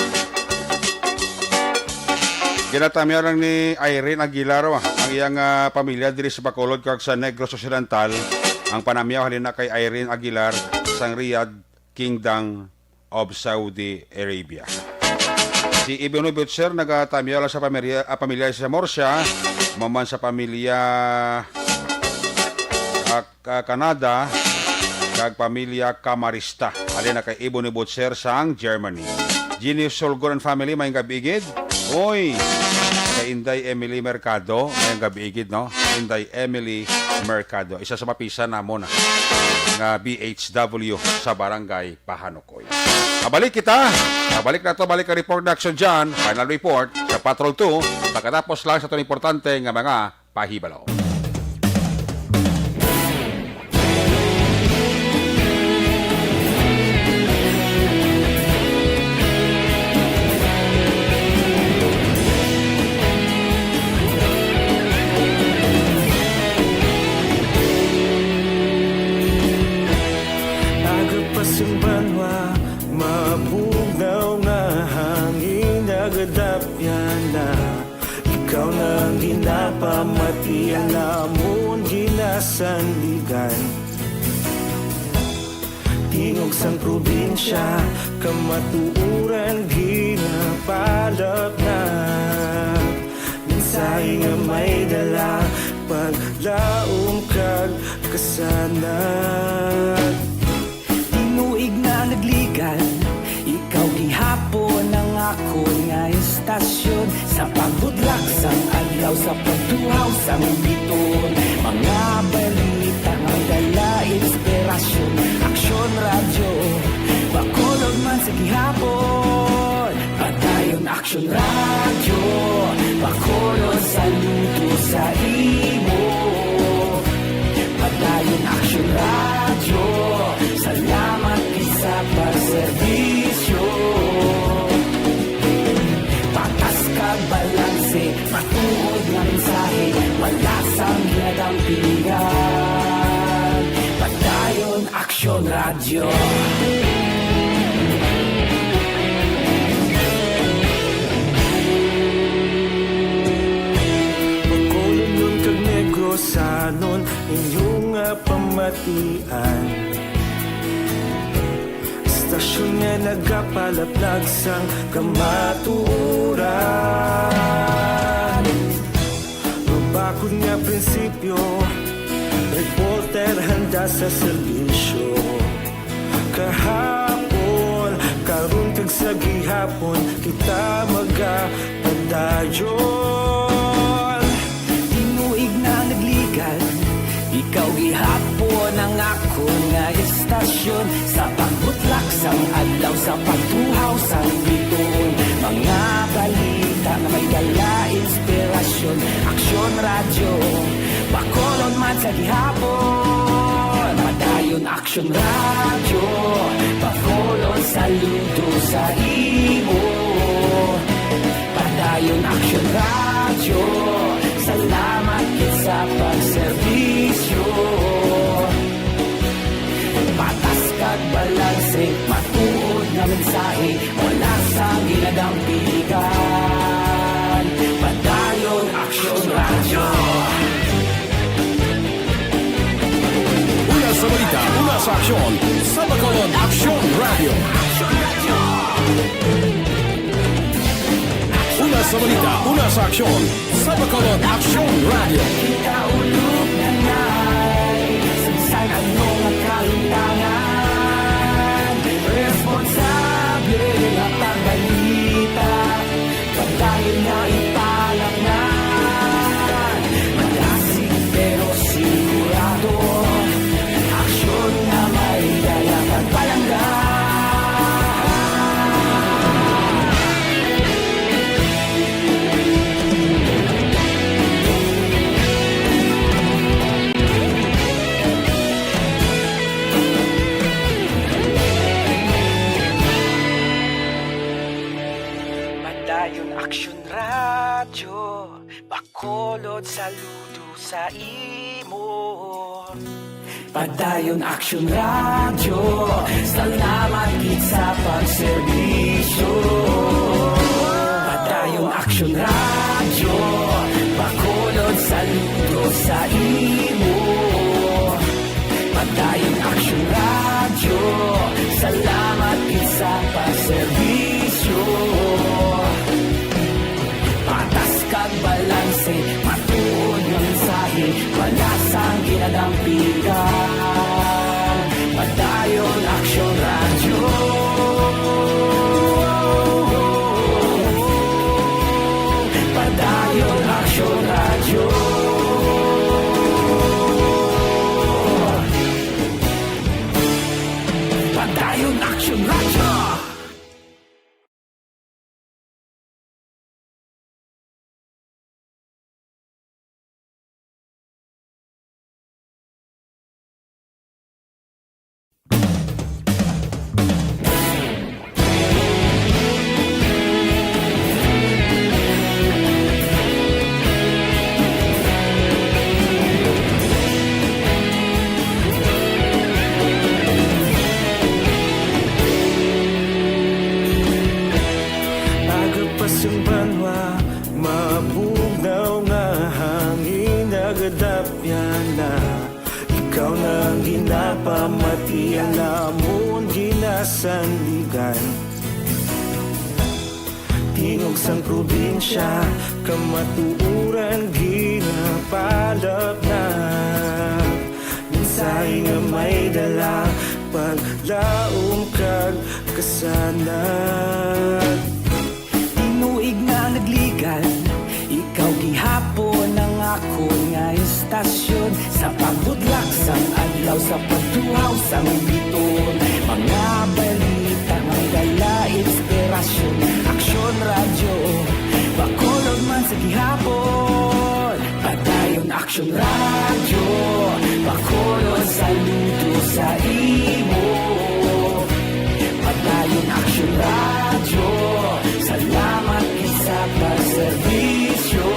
Ginatamyaw lang ni Irene Aguilar, ah, ang iyang, ah, pamilya diri sa Bacolod kag sa Negros Occidental. Ang panamyaw halin na kay Irene Aguilar sang Riyadh, Kingdom of Saudi Arabia. Si Ibon Butcher nagatamyaw lang sa pamilya, ah, pamilya sa Murcia, maman sa pamilya, ah, ka-, Canada, kag pamilya Camarista. Halin na kay Ebony Butcher sang Germany. Jeannie Solgon and family, may gab-i gid. Oy, kay Inday Emily Mercado, may gab-i gid, no? Inday Emily Mercado, isa sa mapisan namon, ah, nga B H W sa Barangay Pahanukoy. Mabalik kita. Mabalik na to, balik ang report na action dyan. Final report sa Patrol two. Pagkatapos lang sa itong importante nga mga pahibalo. Agapasimbanwa, mabugnaw nga hangin, nagadapyan na. Ikaw na ang ginapamati, ang amon ginasandigan. Di Tingog sang probinsya, kamatuoran ginapalapnag. Mensahe nga may dala, paglaom kag kasanag. Tinuig na nagligan, ikaw gihapon ang akon nga istasyon. Sa pagbudlak sang adlaw, sa pagtuhaw sang bituon, mga balita nga dala inspirasyon. Aksyon Radyo, Bacolod man sa gihapon. Padayon Aksyon Radyo, Bacolod saludo sa imo. Padayon Aksyon Radyo, salamat gid sa pagserbisyo. Patas kag balanse, matuod nga mensahe, wala sang ginadampingan. Padayon Aksyon Radyo. Bacolodnon kag Negrosanon, inyo nga pamatian. Istasyon nga nagapalaplag sang kamatuoran. Mabakod nga prinsipyo, reporter handa sa serbisyo. Kahapon, karon kag sa gihapon, kita magapadayon. Tinuig na nagligan, ikaw gihapon ang akon nga istasyon. Sa pagbutlak sang adlaw, sa pagtuhaw sang bituon, mga balita nga may dala inspirasyon. Aksyon Radyo, Bacolod man sa gihapon. Padayon Aksyon Radyo, Bacolod saludo sa imo. Padayon Aksyon Radyo, salamat gid sa pagserbisyo. Patas kag balanse, matuod nga mensahe, wala sang ginadampigan. Padayon Aksyon Radyo. Una sa balita, una sa aksyon, sa Bacolod Aksyon Radyo. Una sa balita, una sa aksyon, sa Bacolod Aksyon Radyo. Kita ulog na nay, sa bisan ano nga kalimtangan, responsable nga pagbalita. Padayon nga ipalapngan, madasig pero sigurado. Aksyon nga may dala kag palangga. Padayon Aksyon Radyo, Bacolod saludo sa imo. Padayon Aksyon Radyo, salamat gid sa pagserbisyo. Padayon Aksyon Radyo, Bacolod saludo sa imo. Padayon Aksyon Radyo, salamat gid sa pagserbisyo. Patas kag balanse, matuod nga mensahe, wala sang ginadampigan. Padayon Aksyon Radyo. Padayon Aksyon Radyo. Padayon Aksyon Radyo. Agapas ang banwa, mabugnaw nga hangin, nagadapyan na. Ikaw Ang ginapamatian namon ginasandigan, tingog sang probinsya, kamatuoran ginapalapnag. Mensahe nga may dala, paglaom kag kasanag. Tinuig nga nagligad, ikaw gihapon ang akon nga istasyon. Sa pagbudlak sang adlaw, sa pagtuhaw sang biton, mga balita may dala inspirasyon. Aksyon Radyo, Bacolod man sa gihapon. Padayon Aksyon Radyo, Bacolod, saludo sa imo. Padayon Aksyon Radyo, salamat gid sa pagserbisyo.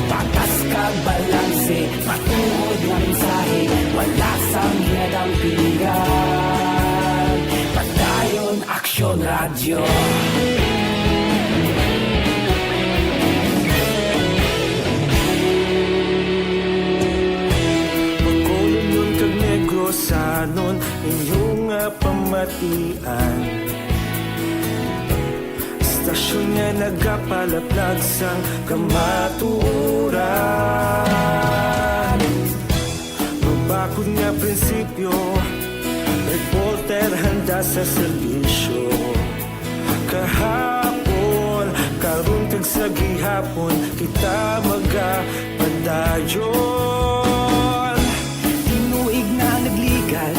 Patas kag balanse, matuod nga mensahe, wala sang ginadampingan. Padayon Aksyon Radyo. Bacolod kag Negrosanon, inyo nga pamatian. Istasyon nga nagapalaplag sang kamatuoran. Mabakod nga prinsipyo, reporter handa sa serbisyo. Kahapon, karon kag sa gihapon, kita magapadayon. Tinuig nga nagligad,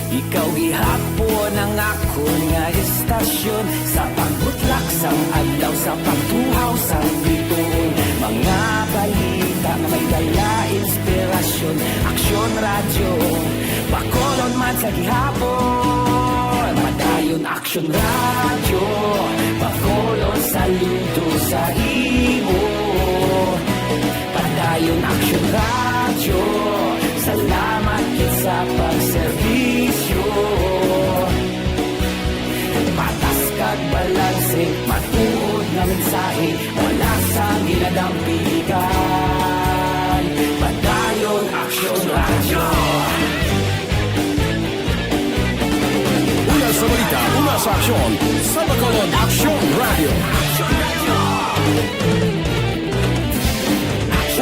ikaw gihapon ang akon nga istasyon. Sa pagbutlak sang adlaw, sa pagtuhaw sang bituon, mga balita nga may dala inspirasyon. Aksyon Radyo, Bacolod man sa gihapon. Padayon Aksyon Radyo, Bacolod, saludo sa imo. Padayon Aksyon Radyo, salamat gid sa pagserbisyo. Patas kag balanse, matuod nga mensahe, wala sang ginadampigan. Padayon Aksyon Radyo. Una sa balita, una sa aksyon, sa Bacolod Aksyon Radyo.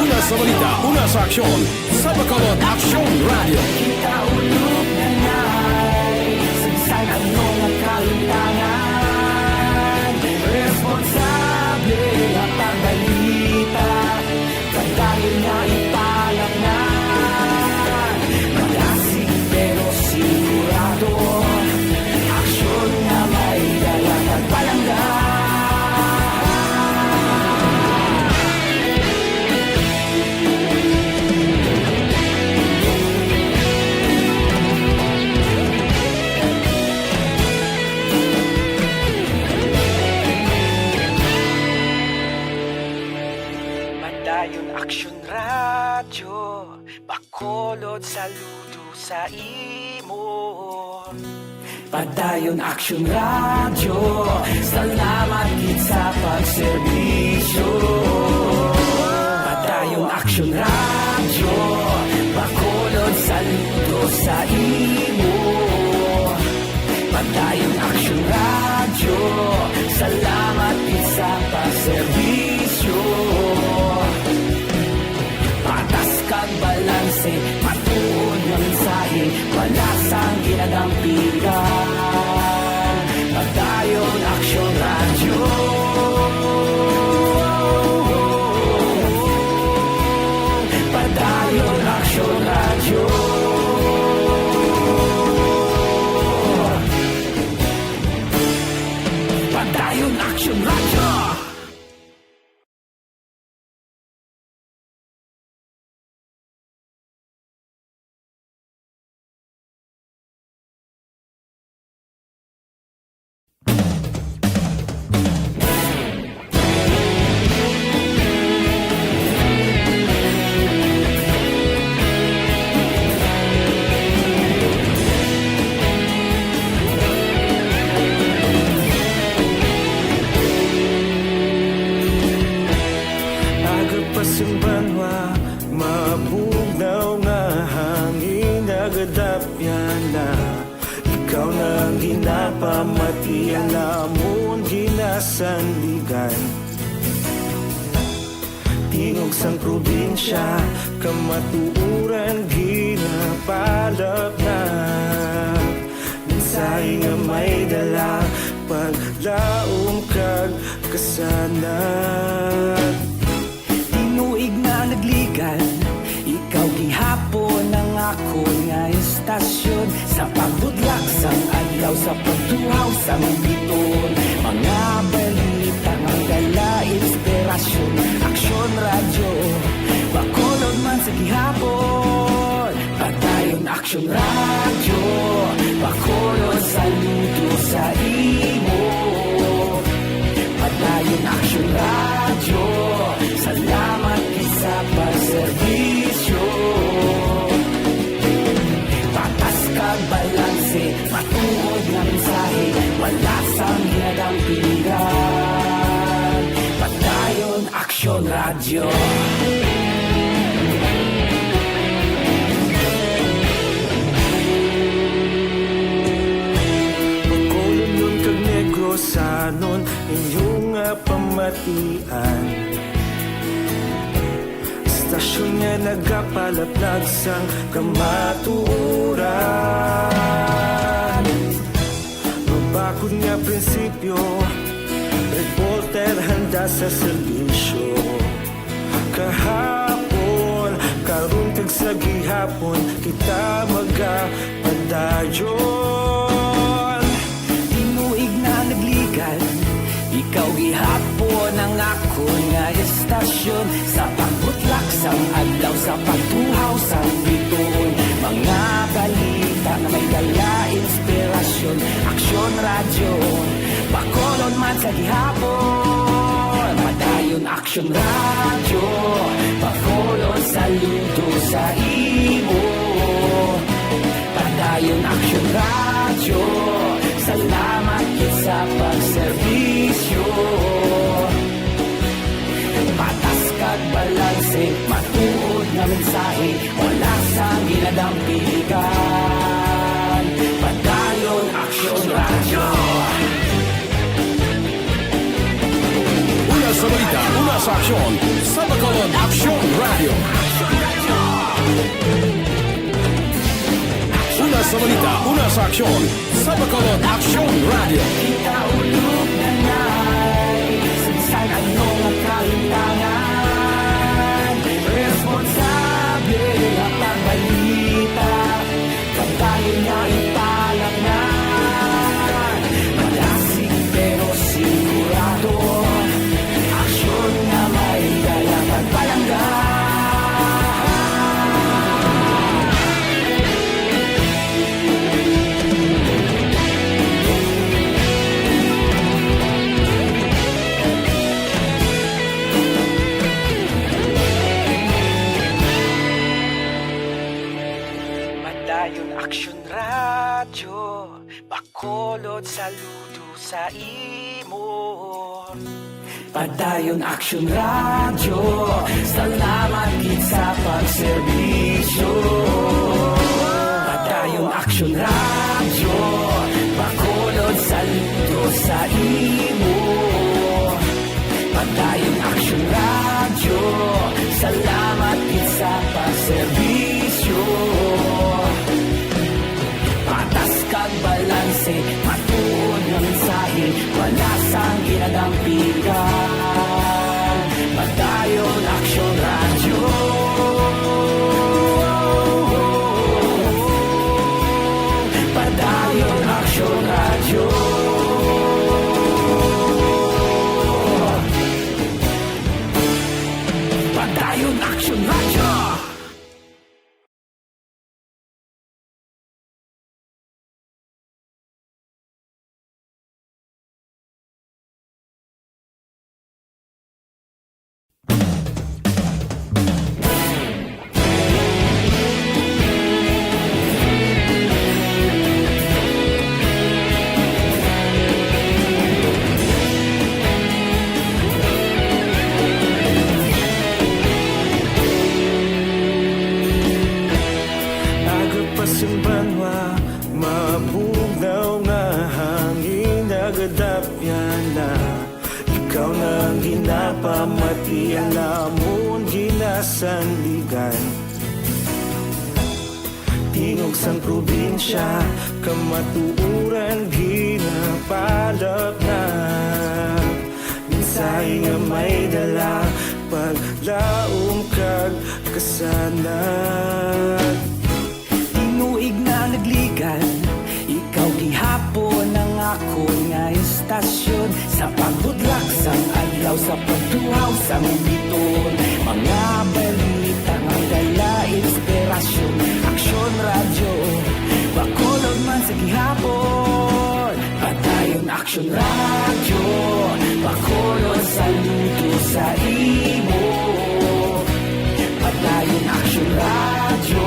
Una sa balita, una sa aksyon, sa Bacolod Aksyon Radyo. Kita ulog na nay, sa bisan ano nga kahimtangan, responsable nga pagbalita. Padayon nga ipalapngan, malasig pero sigurado. Aksyon nga may dala kag palangga. Padayon Aksyon Radyo, Bacolod, saludo sa imo. Padayon Aksyon Radyo, salamat gid sa pagserbisyo. Padayon Aksyon Radyo, Bacolod, saludo sa imo. Padayon Aksyon Radyo, salamat gid sa pagserbisyo. Patas kag balanse, matuod nga mensahe, wala sang ginadampigan. Padayon Aksyon Radyo. Amati ang namon ginasandigan. Tingog sang probinsya, kamatuoran ginapalapnag. Mensahe nga may dala, paglaom kag kasanag. Tinuig na nagligan, ikaw gihapon ang akon nga estasyon. Sa pagbudlak sang adlaw, sa pagtuhaw sang biton, mga balita nga dala inspirasyon. Aksyon Radyo, Bacolod man sa gihapon. Padayon Aksyon Radyo, Bacolod, saludo sa imo. Padayon Aksyon Radyo, salamat gid sa pagserbisyo. Patas kag balanse, matuod nga mensahe, wala sang ginadampigan. Padayon Aksyon Radyo. Bacolodnon kag Negrosanon, inyo nga pamatian. Estasyon nga nagapalaplag sang kamatuoran. Mabakod nga prinsipyo, reporter handa sa serbisyo. Kahapon, karon kag sa gihapon, kita magapadayon. Tinuig na nagligan, ikaw gihapon ang akon nga estasyon. Sa pagbutlak sang adlaw, sa pagtuhaw sang biton, mga balita nga may dala inspirasyon. Aksyon Radyo, Bacolod man sa gihapon. Padayon Aksyon Radyo, Bacolod, saludo sa imo. Padayon Aksyon Radyo, salamat gid sa pagserbisyo. Patas kag balanse, matuod nga mensahe, wala sang ginadampigan. Padayon Aksyon Radyo. Una sa balita, una sa aksyon, sa Bacolod Aksyon Radyo. Una sa balita, una sa aksyon, sa Bacolod Aksyon Radyo. Kita ulog na nay, sa ano nga kahitangan, responsable nga pagbalita. Padayon nga ipalapngan, madasig pero sigurado. Aksyon nga may dala kag palangga. Padayon Aksyon Radyo, Bacolod, saludo sa imo. Padayon Aksyon Radyo, salamat gid sa pagserbisyo. Padayon Aksyon Radyo, Bacolod, saludo sa imo. Padayon Aksyon Radyo, salamat gid sa pagserbisyo. Patas kag balanse, matuod nga mensahe, wala sang ginadampigan. Padayon Aksyon Radyo. Padayon Aksyon Radyo. Padayon Aksyon Radyo. Amon ginasandigan, tingog sang probinsya, kamatuoran ginapalapnag. Mensahe nga may dala, paglaom kag kasanag. Tinuig na nagligan, ikaw gihapon ang akon nga istasyon. Sa pagbudlak sang adlaw, sa pagtuhaw sang biton, mga balita nga dala inspirasyon. Aksyon Radyo, Bacolod man sa gihapon. Padayon Aksyon Radyo, Bacolod, saludo sa imo. Padayon Aksyon Radyo,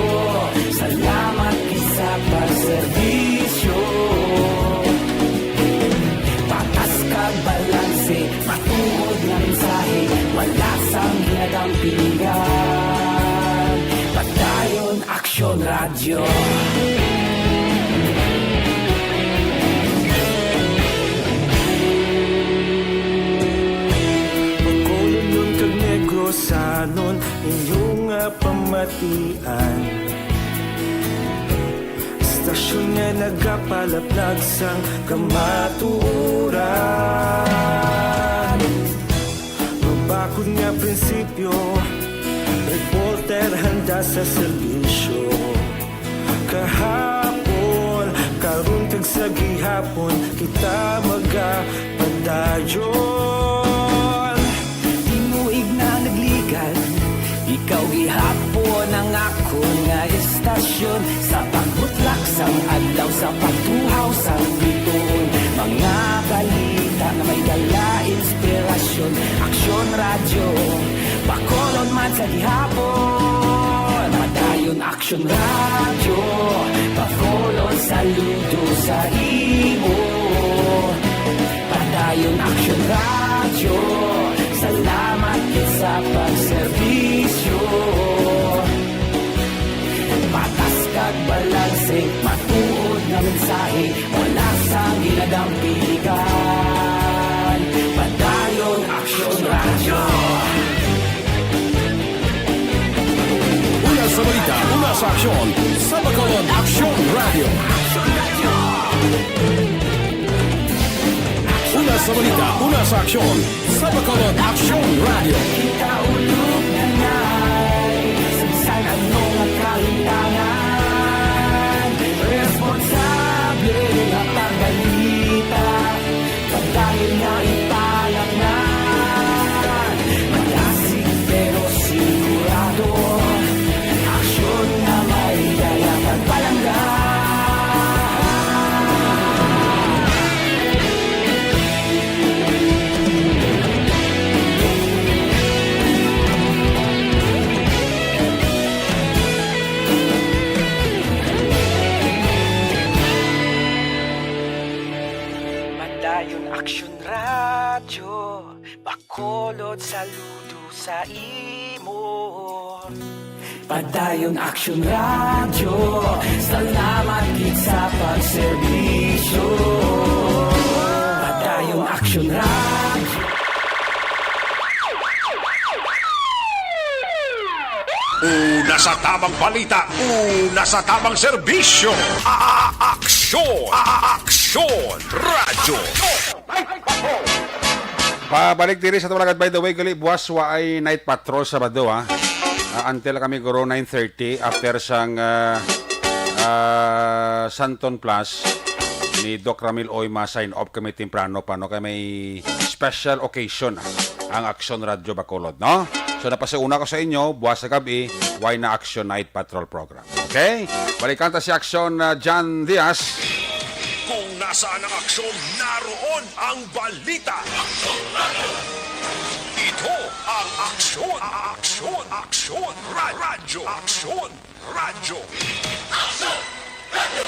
salamat gid sa pagserbisyo. Patas kag balanse, matuod nga mensahe, wala sang ginadampingan. Padayon Aksyon Radyo. Bacolodnon kag Negrosanon, inyo nga pamatian. Istasyon nga nagapalaplag sang kamatuoran. Mabakod nga prinsipyo, reporter handa sa serbisyo. Kahapon, karon kag sa gihapon, kita magapadayon. Tinuig na nagligan, ikaw gihapon ang akon nga istasyon. Sa pagbutlak sang adlaw, sa pagtuhaw sang biton, mga balita nga may dala inspirasyon. Aksyon Radyo, Bacolod man sa gihapon. Padayon Aksyon Radyo, Bacolod, saludo sa imo. Padayon Aksyon Radyo, salamat gid sa pagserbisyo. Patas kag balanse, matuod nga mensahe, wala sang ginadampigan. Padayon Aksyon Radyo. Una sa balita, una sa aksyon, sa Bacolod Aksyon Radyo. Una sa balita, una sa aksyon, sa Bacolod Aksyon Radyo. Kita ulog na nay, sa bisan ano nga kahitangan, responsable nga pagbalita. Padayon nga ipalapngan, malasig pero sigurado, aksyon nga may dala kag palangga. Padayon Aksyon Radyo, Bacolod, saludo sa imo. Padayon Aksyon Radyo, salamat gid sa pagserbisyo. Padayon Aksyon Radyo. Una sa tamang balita, una sa tamang serbisyo. A-, a-, aksyon, a-, a-, aksyon, radyo. Pabalik diri sa Tawalagat. By the way, gali, buwas wa ay night patrol Sabado, ha. Ah, until kami guro nine thirty after sang, ah, ah, Santon Plus ni Doc Ramil Oy, ma-sign off kami temprano pa, no? Kay may special occasion ang Aksyon Radyo Bacolod, no? So, napasiuna ko sa inyo, buwas sa gabi, why na Aksyon Night Patrol Program. Okay? Balikan ta si Aksyon, ah, John Diaz. Kung nasaan ang aksyon, naroon ang balita. Ito ang Aksyon, Aksyon, Aksyon, Ra-, Radyo, Aksyon, Radyo.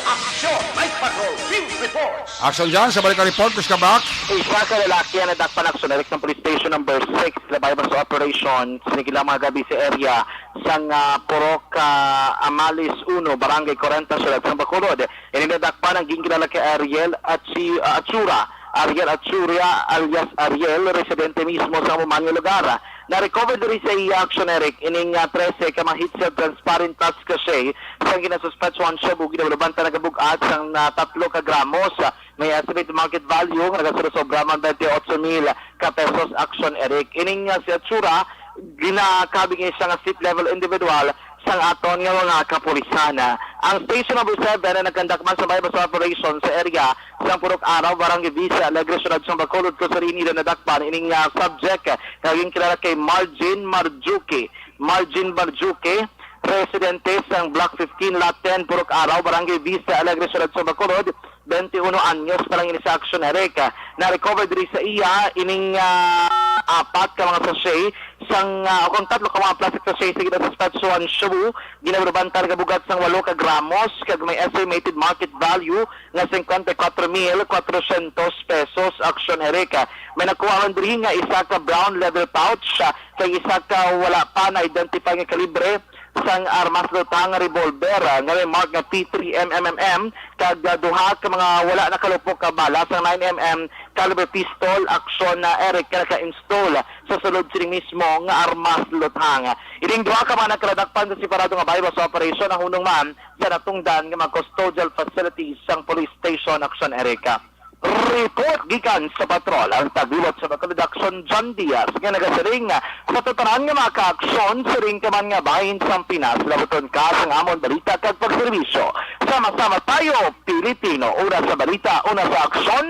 Aksyon, Night Patrol, Field Reports. Aksyon dyan, sa balik ang report, Chris Kabak. Isa ka lalaki ang nadakpan aksyon direct sa Police Station Number Six, labay pa sa operation, sinigilang mga gabi sa area sang, ah, Purok, ah, Amalis Uno, Barangay Cuarenta, Siyudad sang Bacolod. Ini nadakpan ang ginkilala kay Ariel Atsi-, ah, Atsura. Ariel Atsuria alias Ariel, residente mismo sa amo man nga lugar. Na-recover diri sa iya, Action Eric, ining, ah, trese ka mga heat-sealed transparent plastic sachet sang ginasuspetsuhan shabu, ginabaluban ta nagabug-at sang, ah, tatlo ka gramos, ah, may estimated market value nga nagasobra man twenty-eight mil ka pesos, Action Eric. Ining, ah, si Atsura, ginakabig siya nga street level individual sang aton nga mga kapulisan. Ang Station Number Seven ang nagkandakman sa buy-bust operation sa area sang Purok Araw, Barangay Vista Alegre, Siyudad sang Bacolod, kung sa diin ila nadakpan ining, ah, subject nga ginkilala kay Margin Marjuki. Margin Marjuki, residente sang Block fifteen, Lot ten, Purok Araw, Barangay Vista Alegre, Siyudad sang Bacolod, twenty-one anyos pa lang ini sa Action Eric. Na-recover diri sa iya ining, ah, apat ka mga sachet sang, ah, o kung tatlo ka mga plastic sachet sa ginasuspetsuhan shabu, ginabaluban ta nagabug-at sang walo ka gramos kag may estimated market value nga singkwenta y kuwatro mil kwatrosyentos pesos, Action Eric. May nakuha man diri nga isa ka brown leather pouch, ah, kag isa ka wala pa na-identify nga kalibre sang armas lutang nga revolver, ah, nga may mark nga P three M M M M, kag, ah, duha ka mga wala nakalupok ka bala sang nine M M caliber pistol, Action Eric, nga naka-install sa sulod sining mismo nga armas lutang. Ining duha ka mga nagkaladakpan sa separado nga buy-bust operation ang hunong man sa natungdan nga mga custodial facilities sang police station, Action Eric. Report gikan sa patrol ang tagiwat sa Bacolod, Action John Diaz, nga nagasiling, sa tatanan nga mga kaaksyon, siring ka man nga bahin sang Pinas, labuton ka sang amon balita kag pagserbisyo. Sama-sama tayo, Pilipino. Una sa balita, una sa aksyon,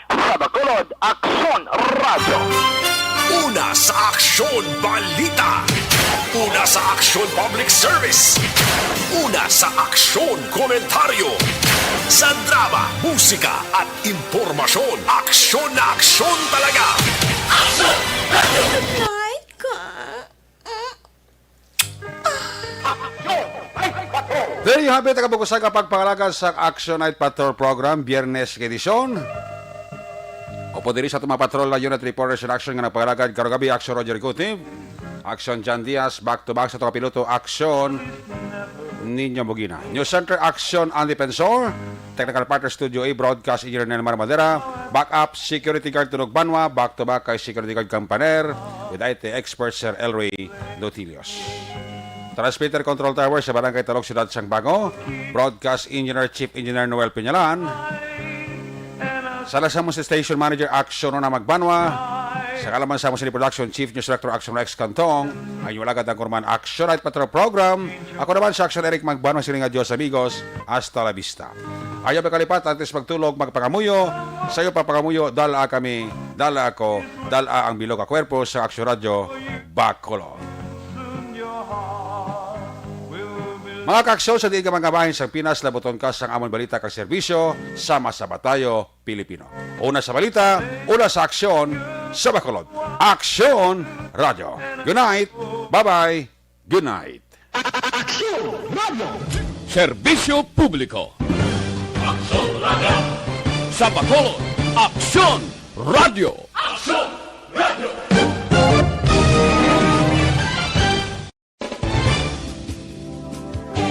sa Bacolod, Aksyon Radyo. Una sa aksyon, balita. Una sa aksyon, public service. Una sa aksyon, komentaryo. Sa drama, musika, at impormasyon, aksyon na aksyon talaga. Aksyon Radyo! Night ka. There you have it, ang kabukusan nga pagpangalaga sa Action Night Patrol Program, Biyernes nga edisyon. Upod diri sa atong mga patrol na unit, reporters in action nga nagpangalagad karong gabi, Action Roger Guti, Action John Diaz, back to back sa atong kapiloto, Action Ninyo Mugina. News Center, Action Andy Pensor, Technical Partner, Studio A, Broadcast Engineer Nelmar Madera, Backup Security Guard Tunog Banwa, back to back kay Security Guard Kampaner, with I T expert Sir Elroy Dotilios. Transmitter Control Tower sa Barangay Talog, Siyudad sang Bago, Broadcast Engineer, Chief Engineer Noel Peñalan. Sa alas sa amon sa Station Manager, Action Rona Magbanwa. Sa ngalan man sa amon sa Production Chief, News Director Action Rex Cantong, ang inyong alagad ang kurman Action Night Patrol Program. Ako naman sa Action Eric Magbanwa, siling nga, Dios amigos, hasta la vista. Ayaw makalipat, antes magtulog, magpangamuyo. Sa iyo pagpangamuyo, dala kami, dala ako, dala ang bilog a kwerpo sa Action Radyo, Bacolod. Mga kaaksyon, sa diin ka man nga bahin sang Pinas, labuton ka sang amon balita kag serbisyo, sama-sama tayo, Pilipino. Una sa balita, una sa aksyon, sa Bacolod. Aksyon Radyo. Good night. Bye-bye. Good night. Aksyon Radyo. Serbisyo publiko. Aksyon Radyo. Sa Bacolod, Aksyon Radyo. Aksyon Radyo.